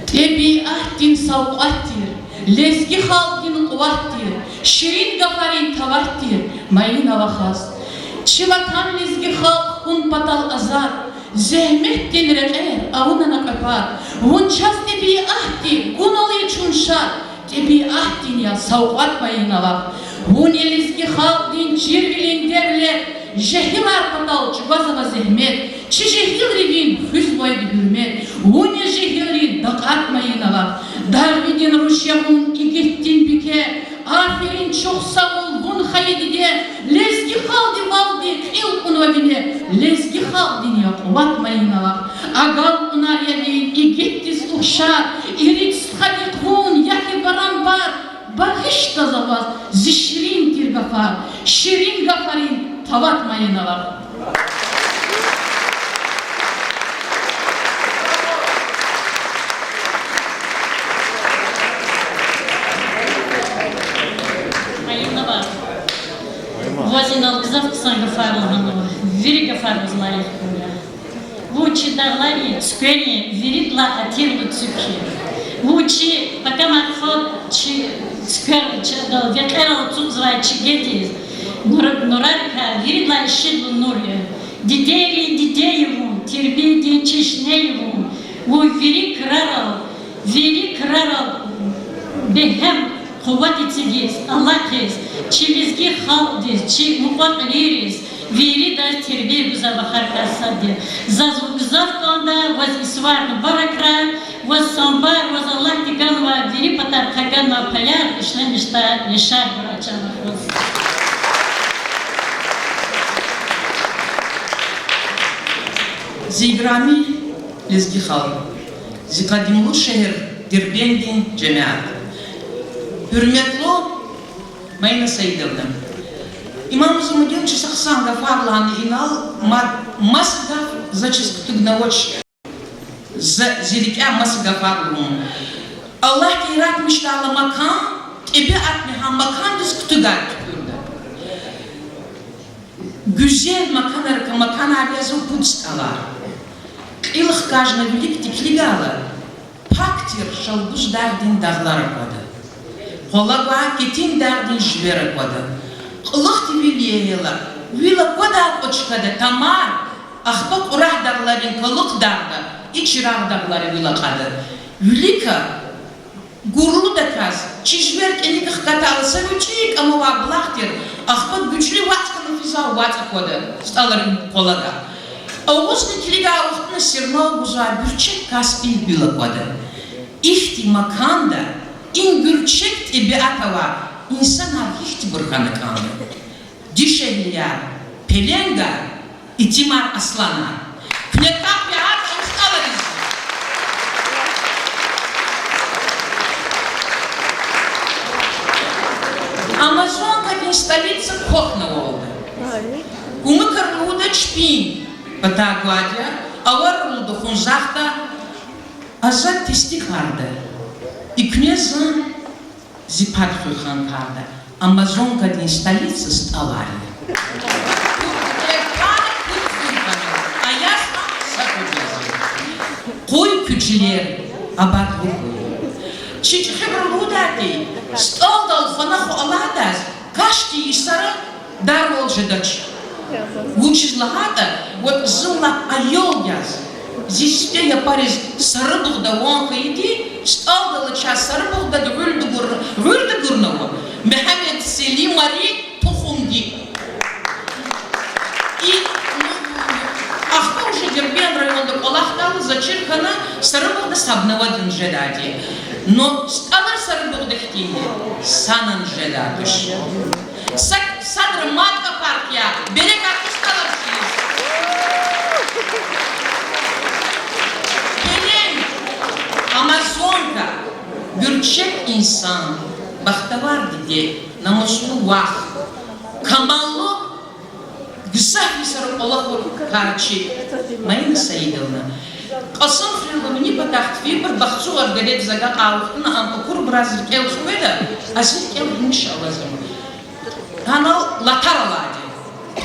ТӀебиатдин савкьват тир, лезги халкьдин къуват тир, ширин гафарин тават тир Маина вахаз. Чи ватан лезги халкь хьун патал азад, зегьметдин рекьер авуна накьвепад. Вун чаз тӀебиатди гунал я чун шад, тӀебиатдин я савкьват, Маина вах. Вун я лезги халкьдин чирвилин девлет, жегьилар патал чӀугвазва зегьмет, чи жегьилри вун хуьзвайди гьуьрмет. Вун я жегьилрин дакӀад, Маина вах. Дагъвидин руш я вун, игитдин бике, аферин, чухсагъул вун, хайи диде. Лезги халкьдивалди кьил кьунва вине, лезги халкьдин я къуват, Маина вах. Агалкьунар я вун игитдиз ухшар, ирид стхадихъ вун я хьи барамбар. Багъишда за ваз зи ширин тир гафар, ширин гафарин тават, Маина вах. Маина вах, ваз инал гзаф хъсан гафар лагьанва, вири гафар ваз лайих я. Вун чи дагъларин, цуькверин виридалай атирлу цуьк я. Вун чи пакамахъ фад, чи цуьквер, чи адал векьерал ацукьзавай чи гедиз, нур-, нурарикай виридалай ишигъ нур я. Дидейрин диде я вун, тербиядин чешне я вун. Вун вири крарал, вири крарал бегьем къуват эцигиз, алахъиз, чи лезги халкьдиз, чи мукьва-кьилийриз, виридаз тербия гузвай вахарикай сад я. Заз вун гзаф кӀанда, ваз и сувар мубаракрай, ваз самбар, ваз Аллагьди ганвай, вири патарихъай ганвай паяр ишлемишдай яшар гурай чан вахуз. Зи играми лезги халкь, зи къадимлу шегьер Дербентдин жемят. Гьуьрметлу Майна Саидовна, Имам Низамудиновича са хъсан гафар лагьана инал, ма-, маса гаф заз чиз кутугнавач, за зи рикӀе маса гафар лугьун. Аллагьди яратмишдайла макан, тӀебиатни гьа макандиз кутугай туькӀуьрда. Гуьзел маканар, маканар язва пуд СтӀалар. Кьил хкажна виликди килигайла, пак тир Шалбуз дагъдин дагълар аквада. Къвалав гвай Кетин дагъдин живер аквада. Кьулухъди вил ягъайла, вил аквадай кьве чкада тамар, ахпа Кьурагь дагъларин калукь дагъда, и Чирагъ дагълари вил акьада. Вилика гурлудаказ, чи живер кӀаник хкатайла, са гуьрчӀи кӀамавай булах тир, ахпа гуьжлуь вацӀ хьана физвай вацӀ аквада СтӀаларин къвалада. Агъузни килигай вахтунда сернал гузвай гуьрчег Каспиди вил аквада. Ихьтин маканда, и гуьрчег тӀебиат авай инсанар гьихьтинбур хьана кӀанда. Дишегьлияр, пеленгар, итимар, асланар. Куьне тахъ я гьа СтӀалариз. Амазонкадин столица квахьнавалда. Кумукар лугьуда чпин патай гвайди я, аварар лугьуда хунзахда, азад тестикьарда. И куьне зун зи пад хуьх хьана кӀанда. Амазонкадин столица СтӀалар я. Къуй куь чилер абадлу хьуй. Чи чӀехибуру лугьудайди, СтӀалдал фена хва алайдаз, кашди, и сара дарвал жедач. Вучиз лагьайтӀа, вот зун лап аял яз, зи сифте япариз Сарабугъда ван хьайиди, СтӀалдал чаз Сарабугъдада гъуьрда гур-, гъуьрда гурнава, Мегьамед Селимари тухумди. И, ну, ахпа уже Дербент районда кӀвалахдайла, за чир хьана, Сарабугъда Сабнавадин жедайди. Но СтӀалар Сарабугъда хьтинди санани жедай туш. Са-, садра мад капарх я, берекат СтӀаларчийриз. Пелен, амазонка, гуьрчег инсан, бахтавар диде, намуслу вах, камаллу, гзаф йисара кӀвалахар карчи Майна Саидовна. Кьасумхуьрелди вини патахъди фейибур, Бахтсугъар гададиз агакьай вахтунда ам акурбур зи рикӀел хкведа, а зи рикӀел гьамиша алазва. Гьанал латар алайди.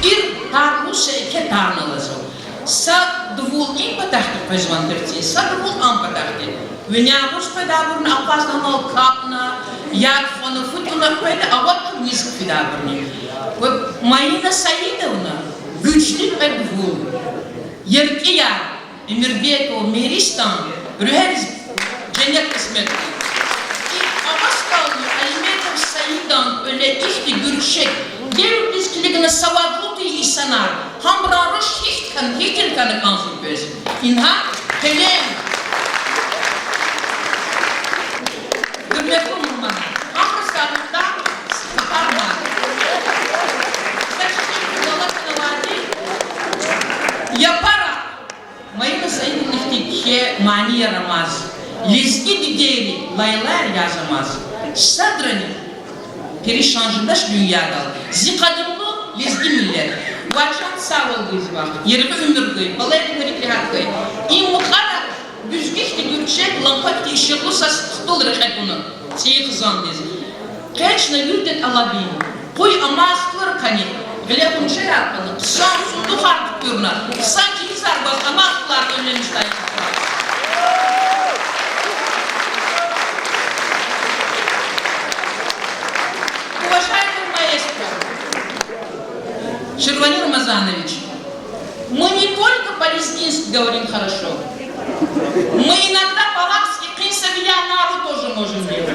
ПӀир тарлу са еке тарна алазва. Са дувул и патахъди къвезван тирцин, са дувул а патахъди. Виняй агъуз къведайбурни акъвазна, гьанал капӀна, яд хвана, фу туна къведа, аватна низ фидайбурни. Ва Майна Саидовна, гуьжлуь кьве дувул. ЕркӀияр, Эмирбеков Мегьристан, руьгьериз женнет кьисмет хьуй. И аваскални Алиметов Саидан кӀвале ихьтин гуьрчег, девирдиз килигна савадлу тир инсанар, гьабурун руш гьихьтин, гьихьтин хьана кӀанзава квез. Ингьа пелен. Гьуьрметлу мугьманар, ахъа сагъ хьухь, сифте гьар ман. Са чӀехи кӀвалах авайди, япара Майна Саидовна ихьтин кхьей манияр амаз, лезги дидейрин лайлаяр язамаз, садрани перишан жедач дуьньядал зи къадимлу лезги миллет. Ваз чандин сагъвал гуз, вах, яргъи уьмуьр гуй, балайрикай регьят хьуй. И мукьвара гуьзгуьхьтин гуьрчег, лампа хьтин ишигълу са стӀал рекье туна цӀийи хизандиз. Къе чна вирида тӀалабин: къуй амай столар кӀани, гъиле хунжеяр кьуна, хъсан сундухар туькӀуьрна, хъсан килизар гваз амай столар кӀвале миштай. По-лезгински говорим хорошо. Мы иногда по-лакски кьин са виляй нару тоже можем делать.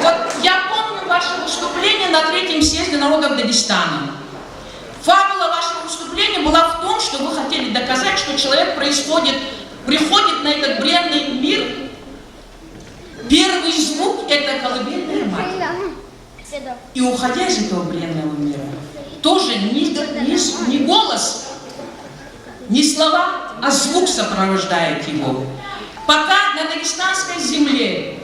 Вот я помню ваше выступление на третьем съезде народов Дагестана. Фабула вашего выступления была в том, что вы хотели доказать, что человек происходит, приходит на этот бренный мир, первый звук — это колыбельная мать. И уходя из этого бренного мира, тоже ни, ни с-, ни голос, ни слова, а звук сопровождает его. Пока на дагестанской земле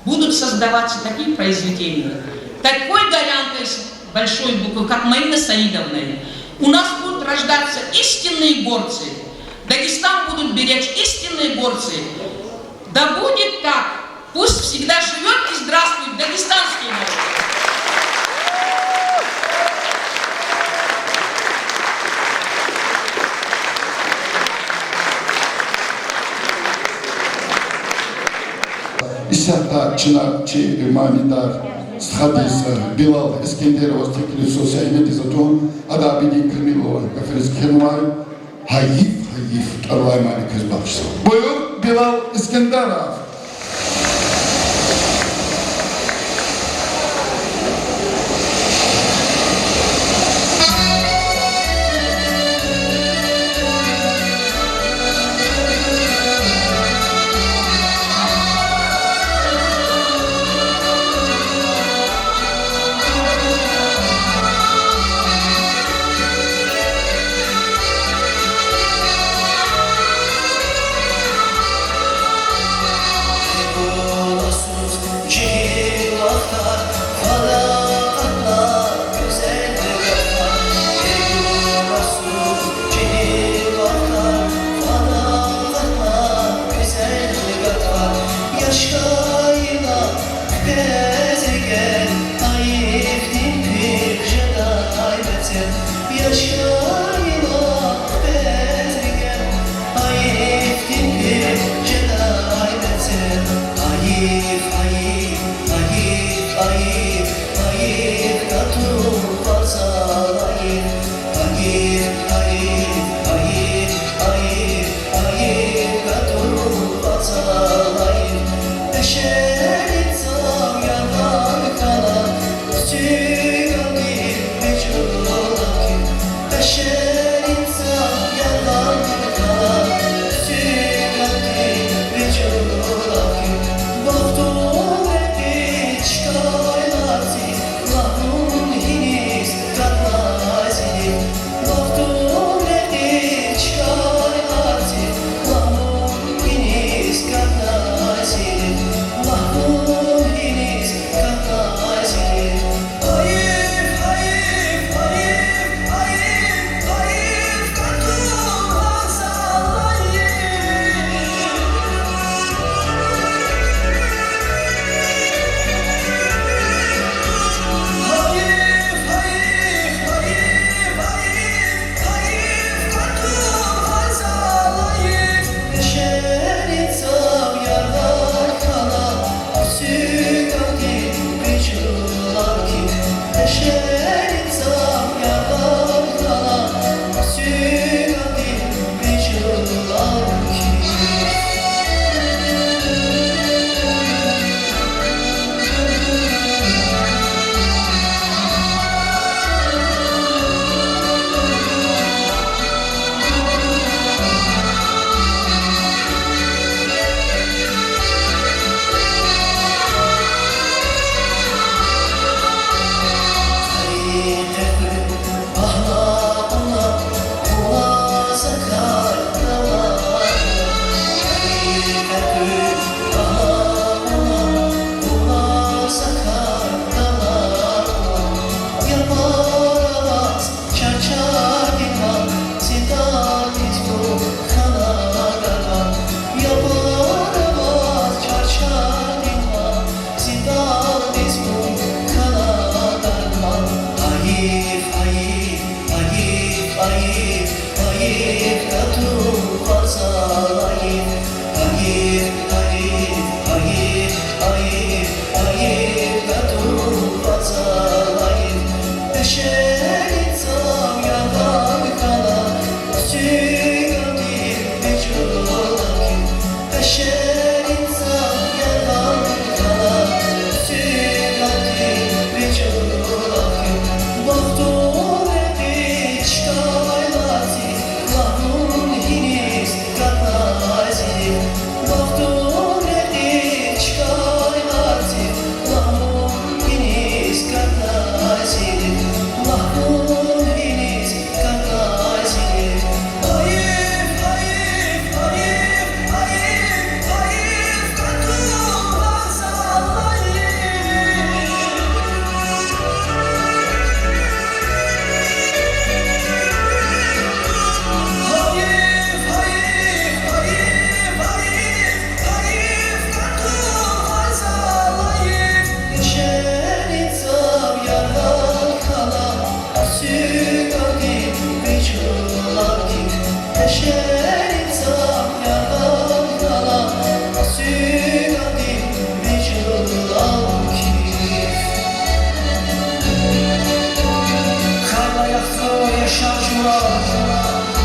будут создаваться такие произведения, такой горянкой с большой буквы, как Марина Саидовна, у нас будут рождаться истинные горцы. Дагестан будут беречь истинные горцы. Да будет так! Пусть всегда живёт и здравствует дагестанский народ! Исятда чна чи манидар стхадиз, э, Билал Искендероваз теклифзава сагьнадиз атун, ада Абидин Камилован гафариз кхьенвай. Гьайиф, гьайиф, тӀвар алай мани квез бахшзава. Буюр, Билал Искендеров.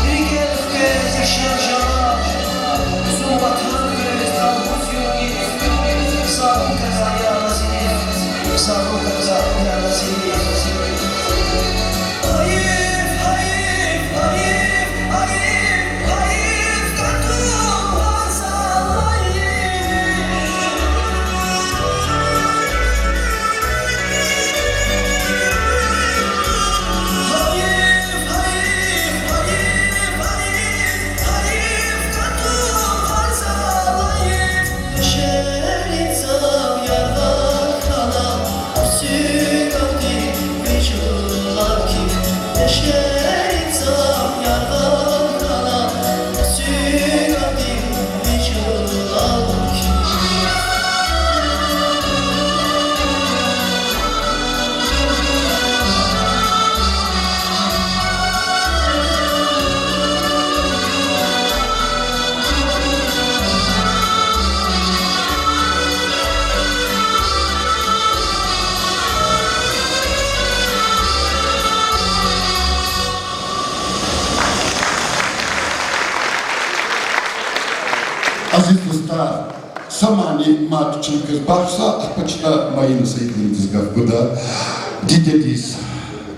Рикӏел хквез яшар жаваб, зун ватан квез талгьуз югъ, за руквадай я лазим, за руквадай я лазим. Гьайиф, гьайиф, гьайиф, гьайиф, гьайиф, катун варзалай. Азиз дустар, са мани мад чун квез бахшзава, ахпа чна Маина Саидовнадиз гаф гуда. Дидедиз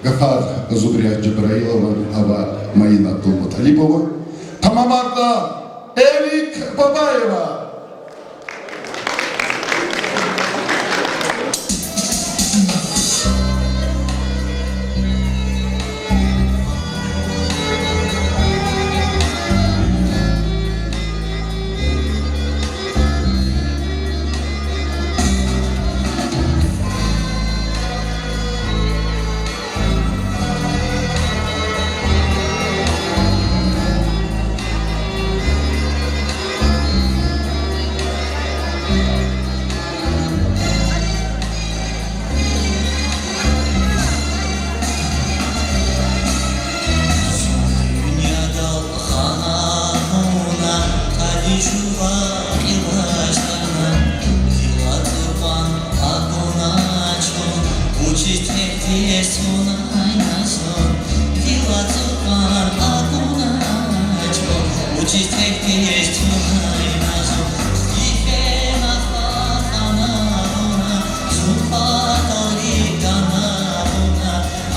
гафар Зубрия Жабраилован, ава Маина Абдулмуталибова. Тамамарда Эрик Бабаева. Зун дуьньядал хана вуна, къади жува кьилач хьана, гила цӀукьван акуна чун, вучиз текдиз тунай на зун, гила цӀукьван акуна чун, вучиз текдиз тунай на зун, йифен ахвар хана вуна, зун патал рикӀ гана вуна,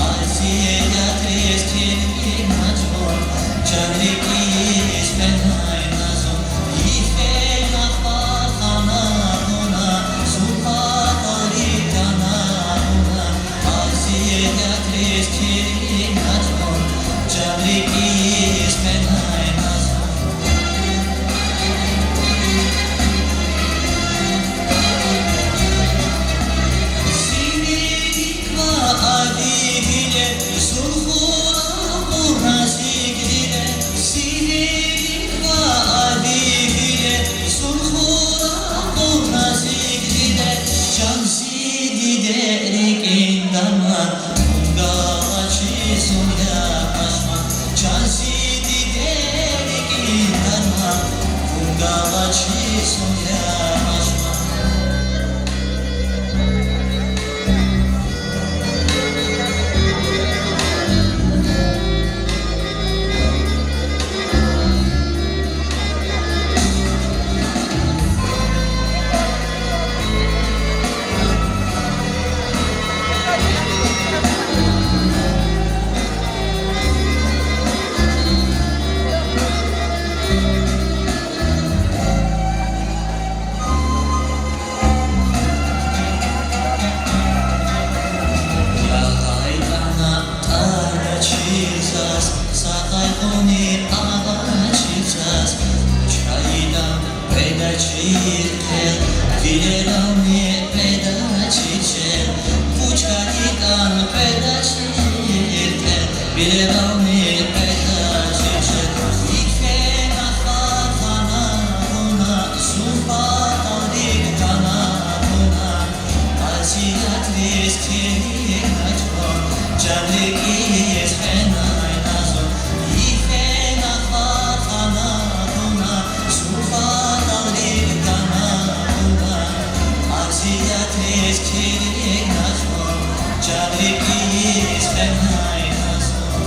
азиятриз килигна чун, чан рикӀиз фенай на зун, йифен ахвар хана вуна, зун патал рикӀ гана вуна, азиятриз килигна чун, чан рикӀиз фенай на зун. Сивилик ква ади виле, зун хура кьурна зи гъиле, сивилик ква ади виле, зун хура кьурна зи гъиле, чан зи диде рикӀин дарман, вун галачиз зун ябашман, чан зи диде рикӀин дарман, вун галачиз зун ябашман. ЯгъайтӀана тӀарачи заз, са къайгъуни алачи заз, вуч хьайитӀан къведачир кьел, вилерални къведачир чел, вуч хьайитӀан къведачир кьел, вилерални къведачир чел. Йифен ахвар хана вуна, зун патал рикӀ гана вуна, азиятриз килигна чун, чан рикӀиз фенай на зун, йифен ахвар хана вуна, зун патал рикӀ гана вуна, азиятриз килигна чун, чан рикӀиз фенай на зун.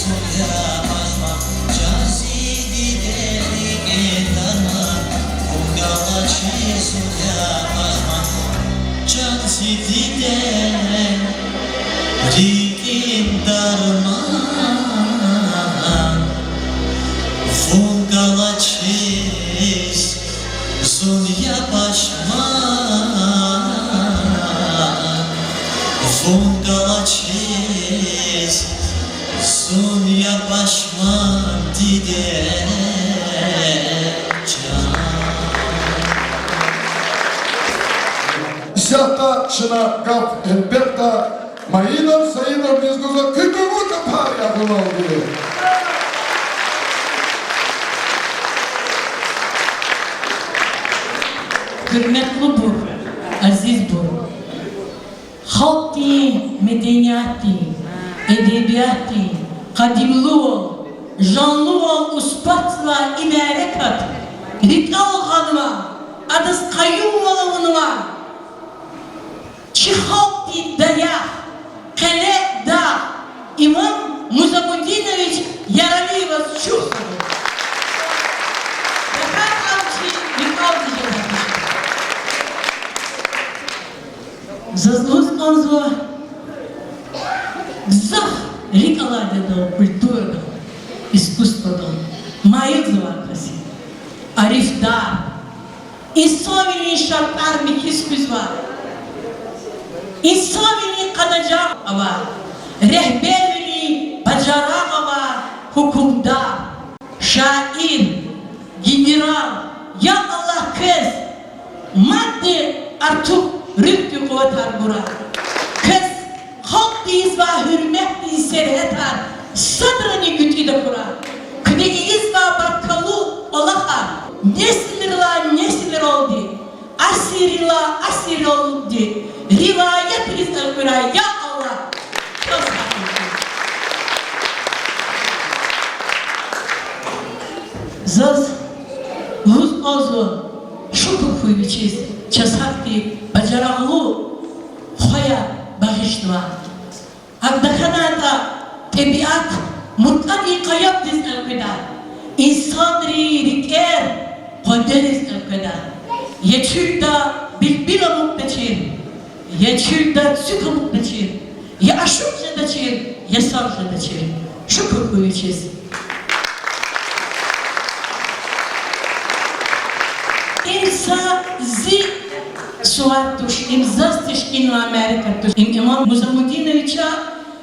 Зун я пашман, чан зи диде, рикӀин дарман, вун галачиз, зун я пашман, чан зи диде, рикӀин дарман, вун галачиз, зун я пашман, вун галачиз, зун я пашман, диде чан. Исятда чна гаф, гьелбетда, Маинат Саидовадиз гузва, куь гуьгъуьна пар ягъуналди. Гьуьрметлубур, азизбур! Халкьдин медениятдин, эдебиятдин къадимлувал, жанлувал успатзавай и мярекат рикӀел гъанва, адаз къаюмвал авунва чи халкьдин даях, къеле дагъ Имам Музамудинович Яралиеваз чухсагъул. Рахат ам чи рикӀелди жеда. Заз лугьуз кӀанзава, гзаф рикӀ алайди я культурадал, искусстводал майилзавай кас я, арифдар, инсанвилин шартӀар михьиз хуьзвай, инсанвилин къанажагъ авай, регьбервилин бажарагъ авай гьукумдар, шаир, генерал, я Аллагь, квез мадни артух руьгьдин къуватар гурай. Квез халкьди ийизвай гьуьрметдин сергьятар садрани гуьтӀуьд акурай. Куьне ийизвай баркаллу кӀвалахар несилрилай несилралди, асиррилай асирралди риваятриз элкъуьрай, я Аллагь. Заз лугьуз кӀанзава, шукур хьуй Вичиз, чаз гьахьтин бажарагълу хваяр багъишнавай. ГьакӀ тахьанайтӀа, тӀебиат муркӀадин къаябдиз элкъведа, инсанрин рикӀер къванериз элкъведа. Я чуьлда билбил амукьдачир, я чуьлда цуьк амукьдачир, я ашукь жедачир, я сагъ жедачир. Шукур хьуй Вичиз. Им са зи сувар туш, им заз тешкилнавай мярекат туш. Им Имам Музамудиновича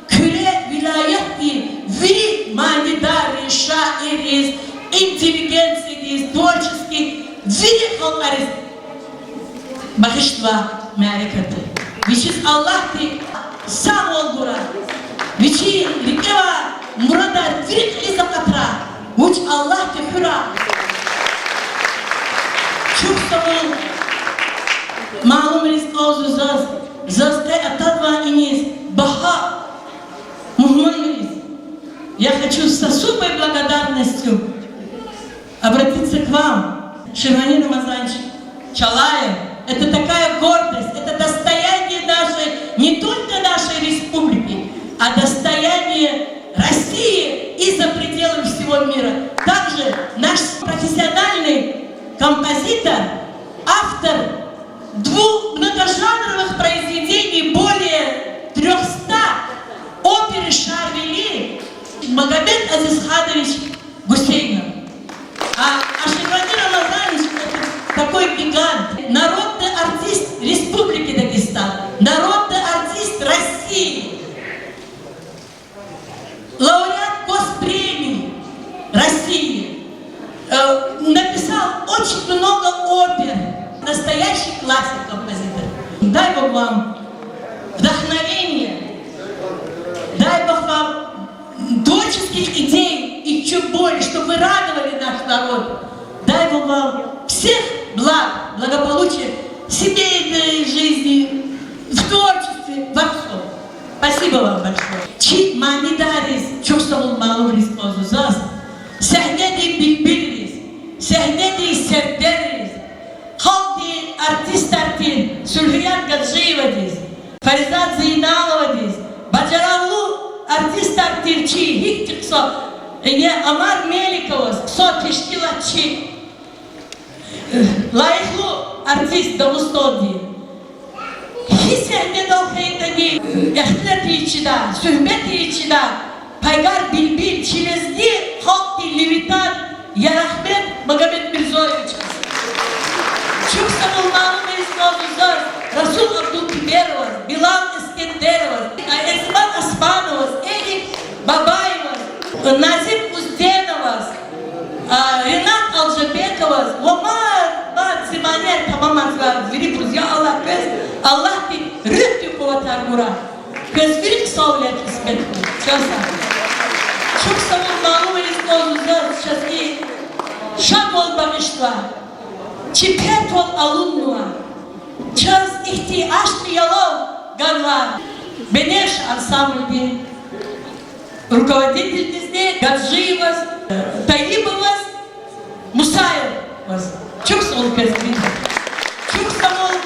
Куьре вилаятдин вири манидарриз, шаирриз, интеллигенциядиз, творческий вири халкьариз багъишнавай мярекат я. Вичиз Аллагьди сагъвал гурай. Вичин рикӀе авай мурадар вири кьилиз акъатрай. Вуч Аллагьди хуьрай. Чухсагъул малумриз кӀанзава заз, заз къе атанвай иниз багьа мугьманриз. Я хочу с особой благодарностью обратиться к вам, Ширвани Рамазанович Чалаев. Это такая гордость, это достояние нашей, не только нашей республики, а достояние России и за пределами всего мира. Также наш профессиональный композитор, автор двух многожанровых произведений, более трёхсот, оперы Шарвили Магомед Азизханович Гусейнов. А Аширвани Рамазанович — это такой гигант, народный артист Республики Дагестан, народный артист России, лауреат Госпремии России, э, написал очень много опер. Настоящий классик, композитор. Дай Бог вам вдохновения, дай Бог вам творческих идей и чуть более, чтобы вы радовали наш народ. Дай Бог вам всех благ, благополучия в семейной жизни, в творчестве, во всём. Спасибо вам большое. Чи манидарриз чухсагъул малумриз кӀанзава заз, сегьнедин билбилриз, сегьнедин сердерриз, халкьдин артистар тир Сулуьгьуьят Гаджиевадиз, Фаризат Зейналовадиз, бажарагълу Артистар тирчи, гьихьтин хъсан, э, Амар Меликоваз, хъсан тешкилатчи, э, лайихлу артист Дагъустандин. Гьи сегьнедал хьайитӀани, ихтилат ийиз чидай, суьгьбет ийиз чидай, Пайгар Билбил, чи лезги халкьдин Левитан, я рагьмет Магомедмирзоевич. Чухсагъул малум ийиз кӀанзава заз Расул Абдулкибероваз, Билал Искендероваз, Эзман Османоваз, Эрик Бабаеваз, Назим Узденоваз, а, Ренат Алжабековаз ва ма, ма, зи манияр тамамарзавай вирибуруз, я Аллагь, квез Аллагьди руьгьдин къуватар гурай. Квез вири хъсанвилер кьисмет хьуй. Чан сагъ. Чухсагъул малум ийиз кӀанзава заз, чаз и шадвал багъишзавай, чи пертвал алуднавай, чаз ихьтин ашкъи ялав ганвай Бенеш ансамблдин руководительдизни, Гаджиеваз, Тайибоваз, Мусаеваз. Чухсагъул квез вири. Чухсагъул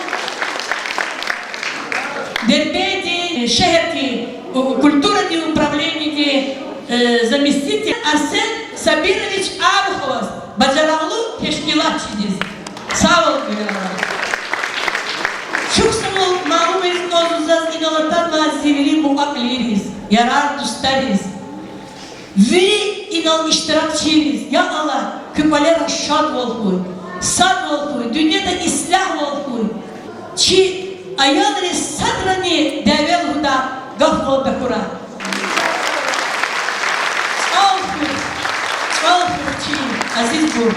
Дербентдин шегьердин культурадин управленидин, э, заместитель Арсен Сабирович Аруховаз, бажарагълу тешкилатчидиз. Сагъ ва вири. Чухсагъул малум ийиз кӀанзава заз инал атанвай зи вири мукьва-кьилийриз, ярар-дустариз, вири инал иштиракчийриз. Я Аллагь, куь кӀвалера шадвал хьуй, садвал хьуй, дуьньяда ислягьвал хьуй. Чи аялриз садрани дяве лугьудай гаф вал тахьурай. ЧӀал хуьх, чӀал хуьх чи азизбур.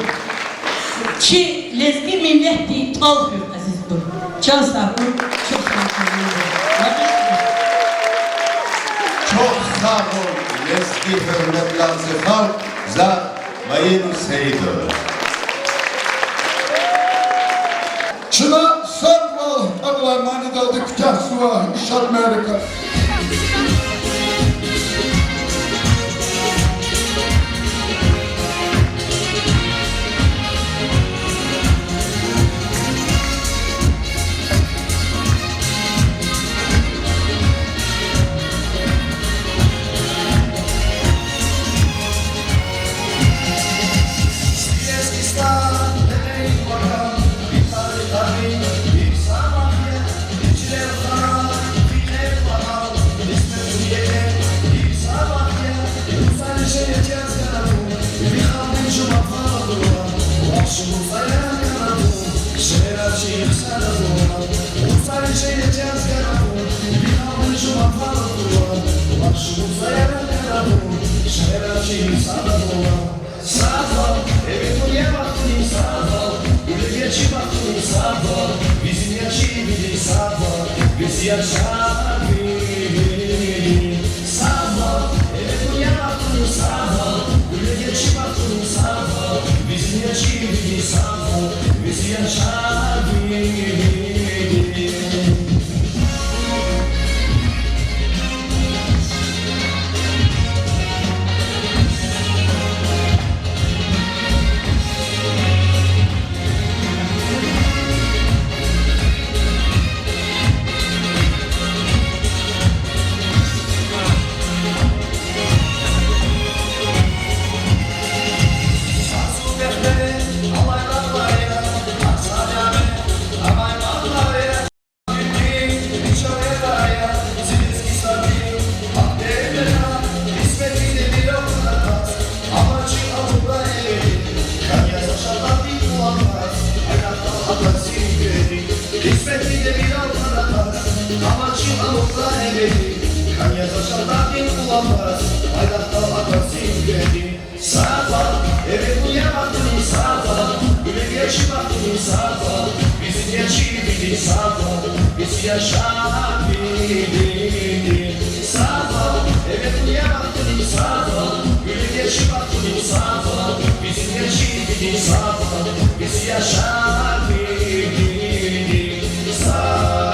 Чи лезги миллетдин тӀал хуьх, азизбур. Чан сагъ хьуй, чухсагъ хьуй. Чухсагъул, лезги гьуьрметлу зи халкь, за Маину Саидова. Чна садвал кьадлай манидалди куьтягьзава и шад мярекат. Садвал, эвет дуьнья бахтуни садвал, гуьлуьз я чи бахтуни садвал, бизин я чи вири садвал, биз яшамиш. Садвал, эвет дуьнья бахтуни садвал, гуьлуьз я чи бахтуни садвал, бизин я чи вири садвал, биз яшамиш. Садвал, эвет дуьнья бахтуни садвал, гуьлуьз я чи бахтуни садвал, бизин я чи вири садвал, биз яшамиш. Садвал, эвет дуьнья бахтуни садвал, гуьлуьз я чи бахтуни садвал, бизин я чи вири садвал, биз яшамиш. Садвал.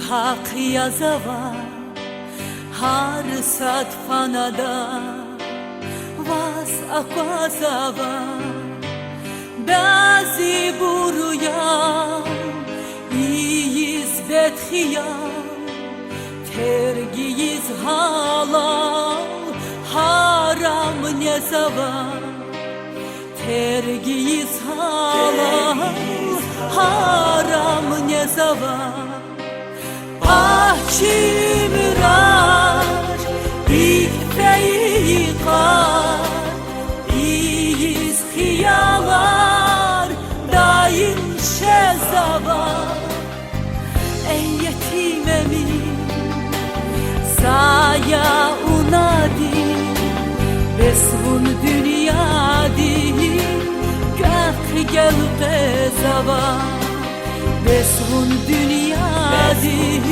Гьахъ язава гьар сад фанада, ваз аквазава бязибур я ийиз бедхиял, тергиз гьалал, гьарам незава, тергиз гьалал, гьарам незава. Пагь чимрар, икӀ фейи йикъар, ийиз хиялар даим жезава. Эй етим ами, за я унади, бес вун дуьньядин квехъ гелкъвезава, бес вун дуьньядин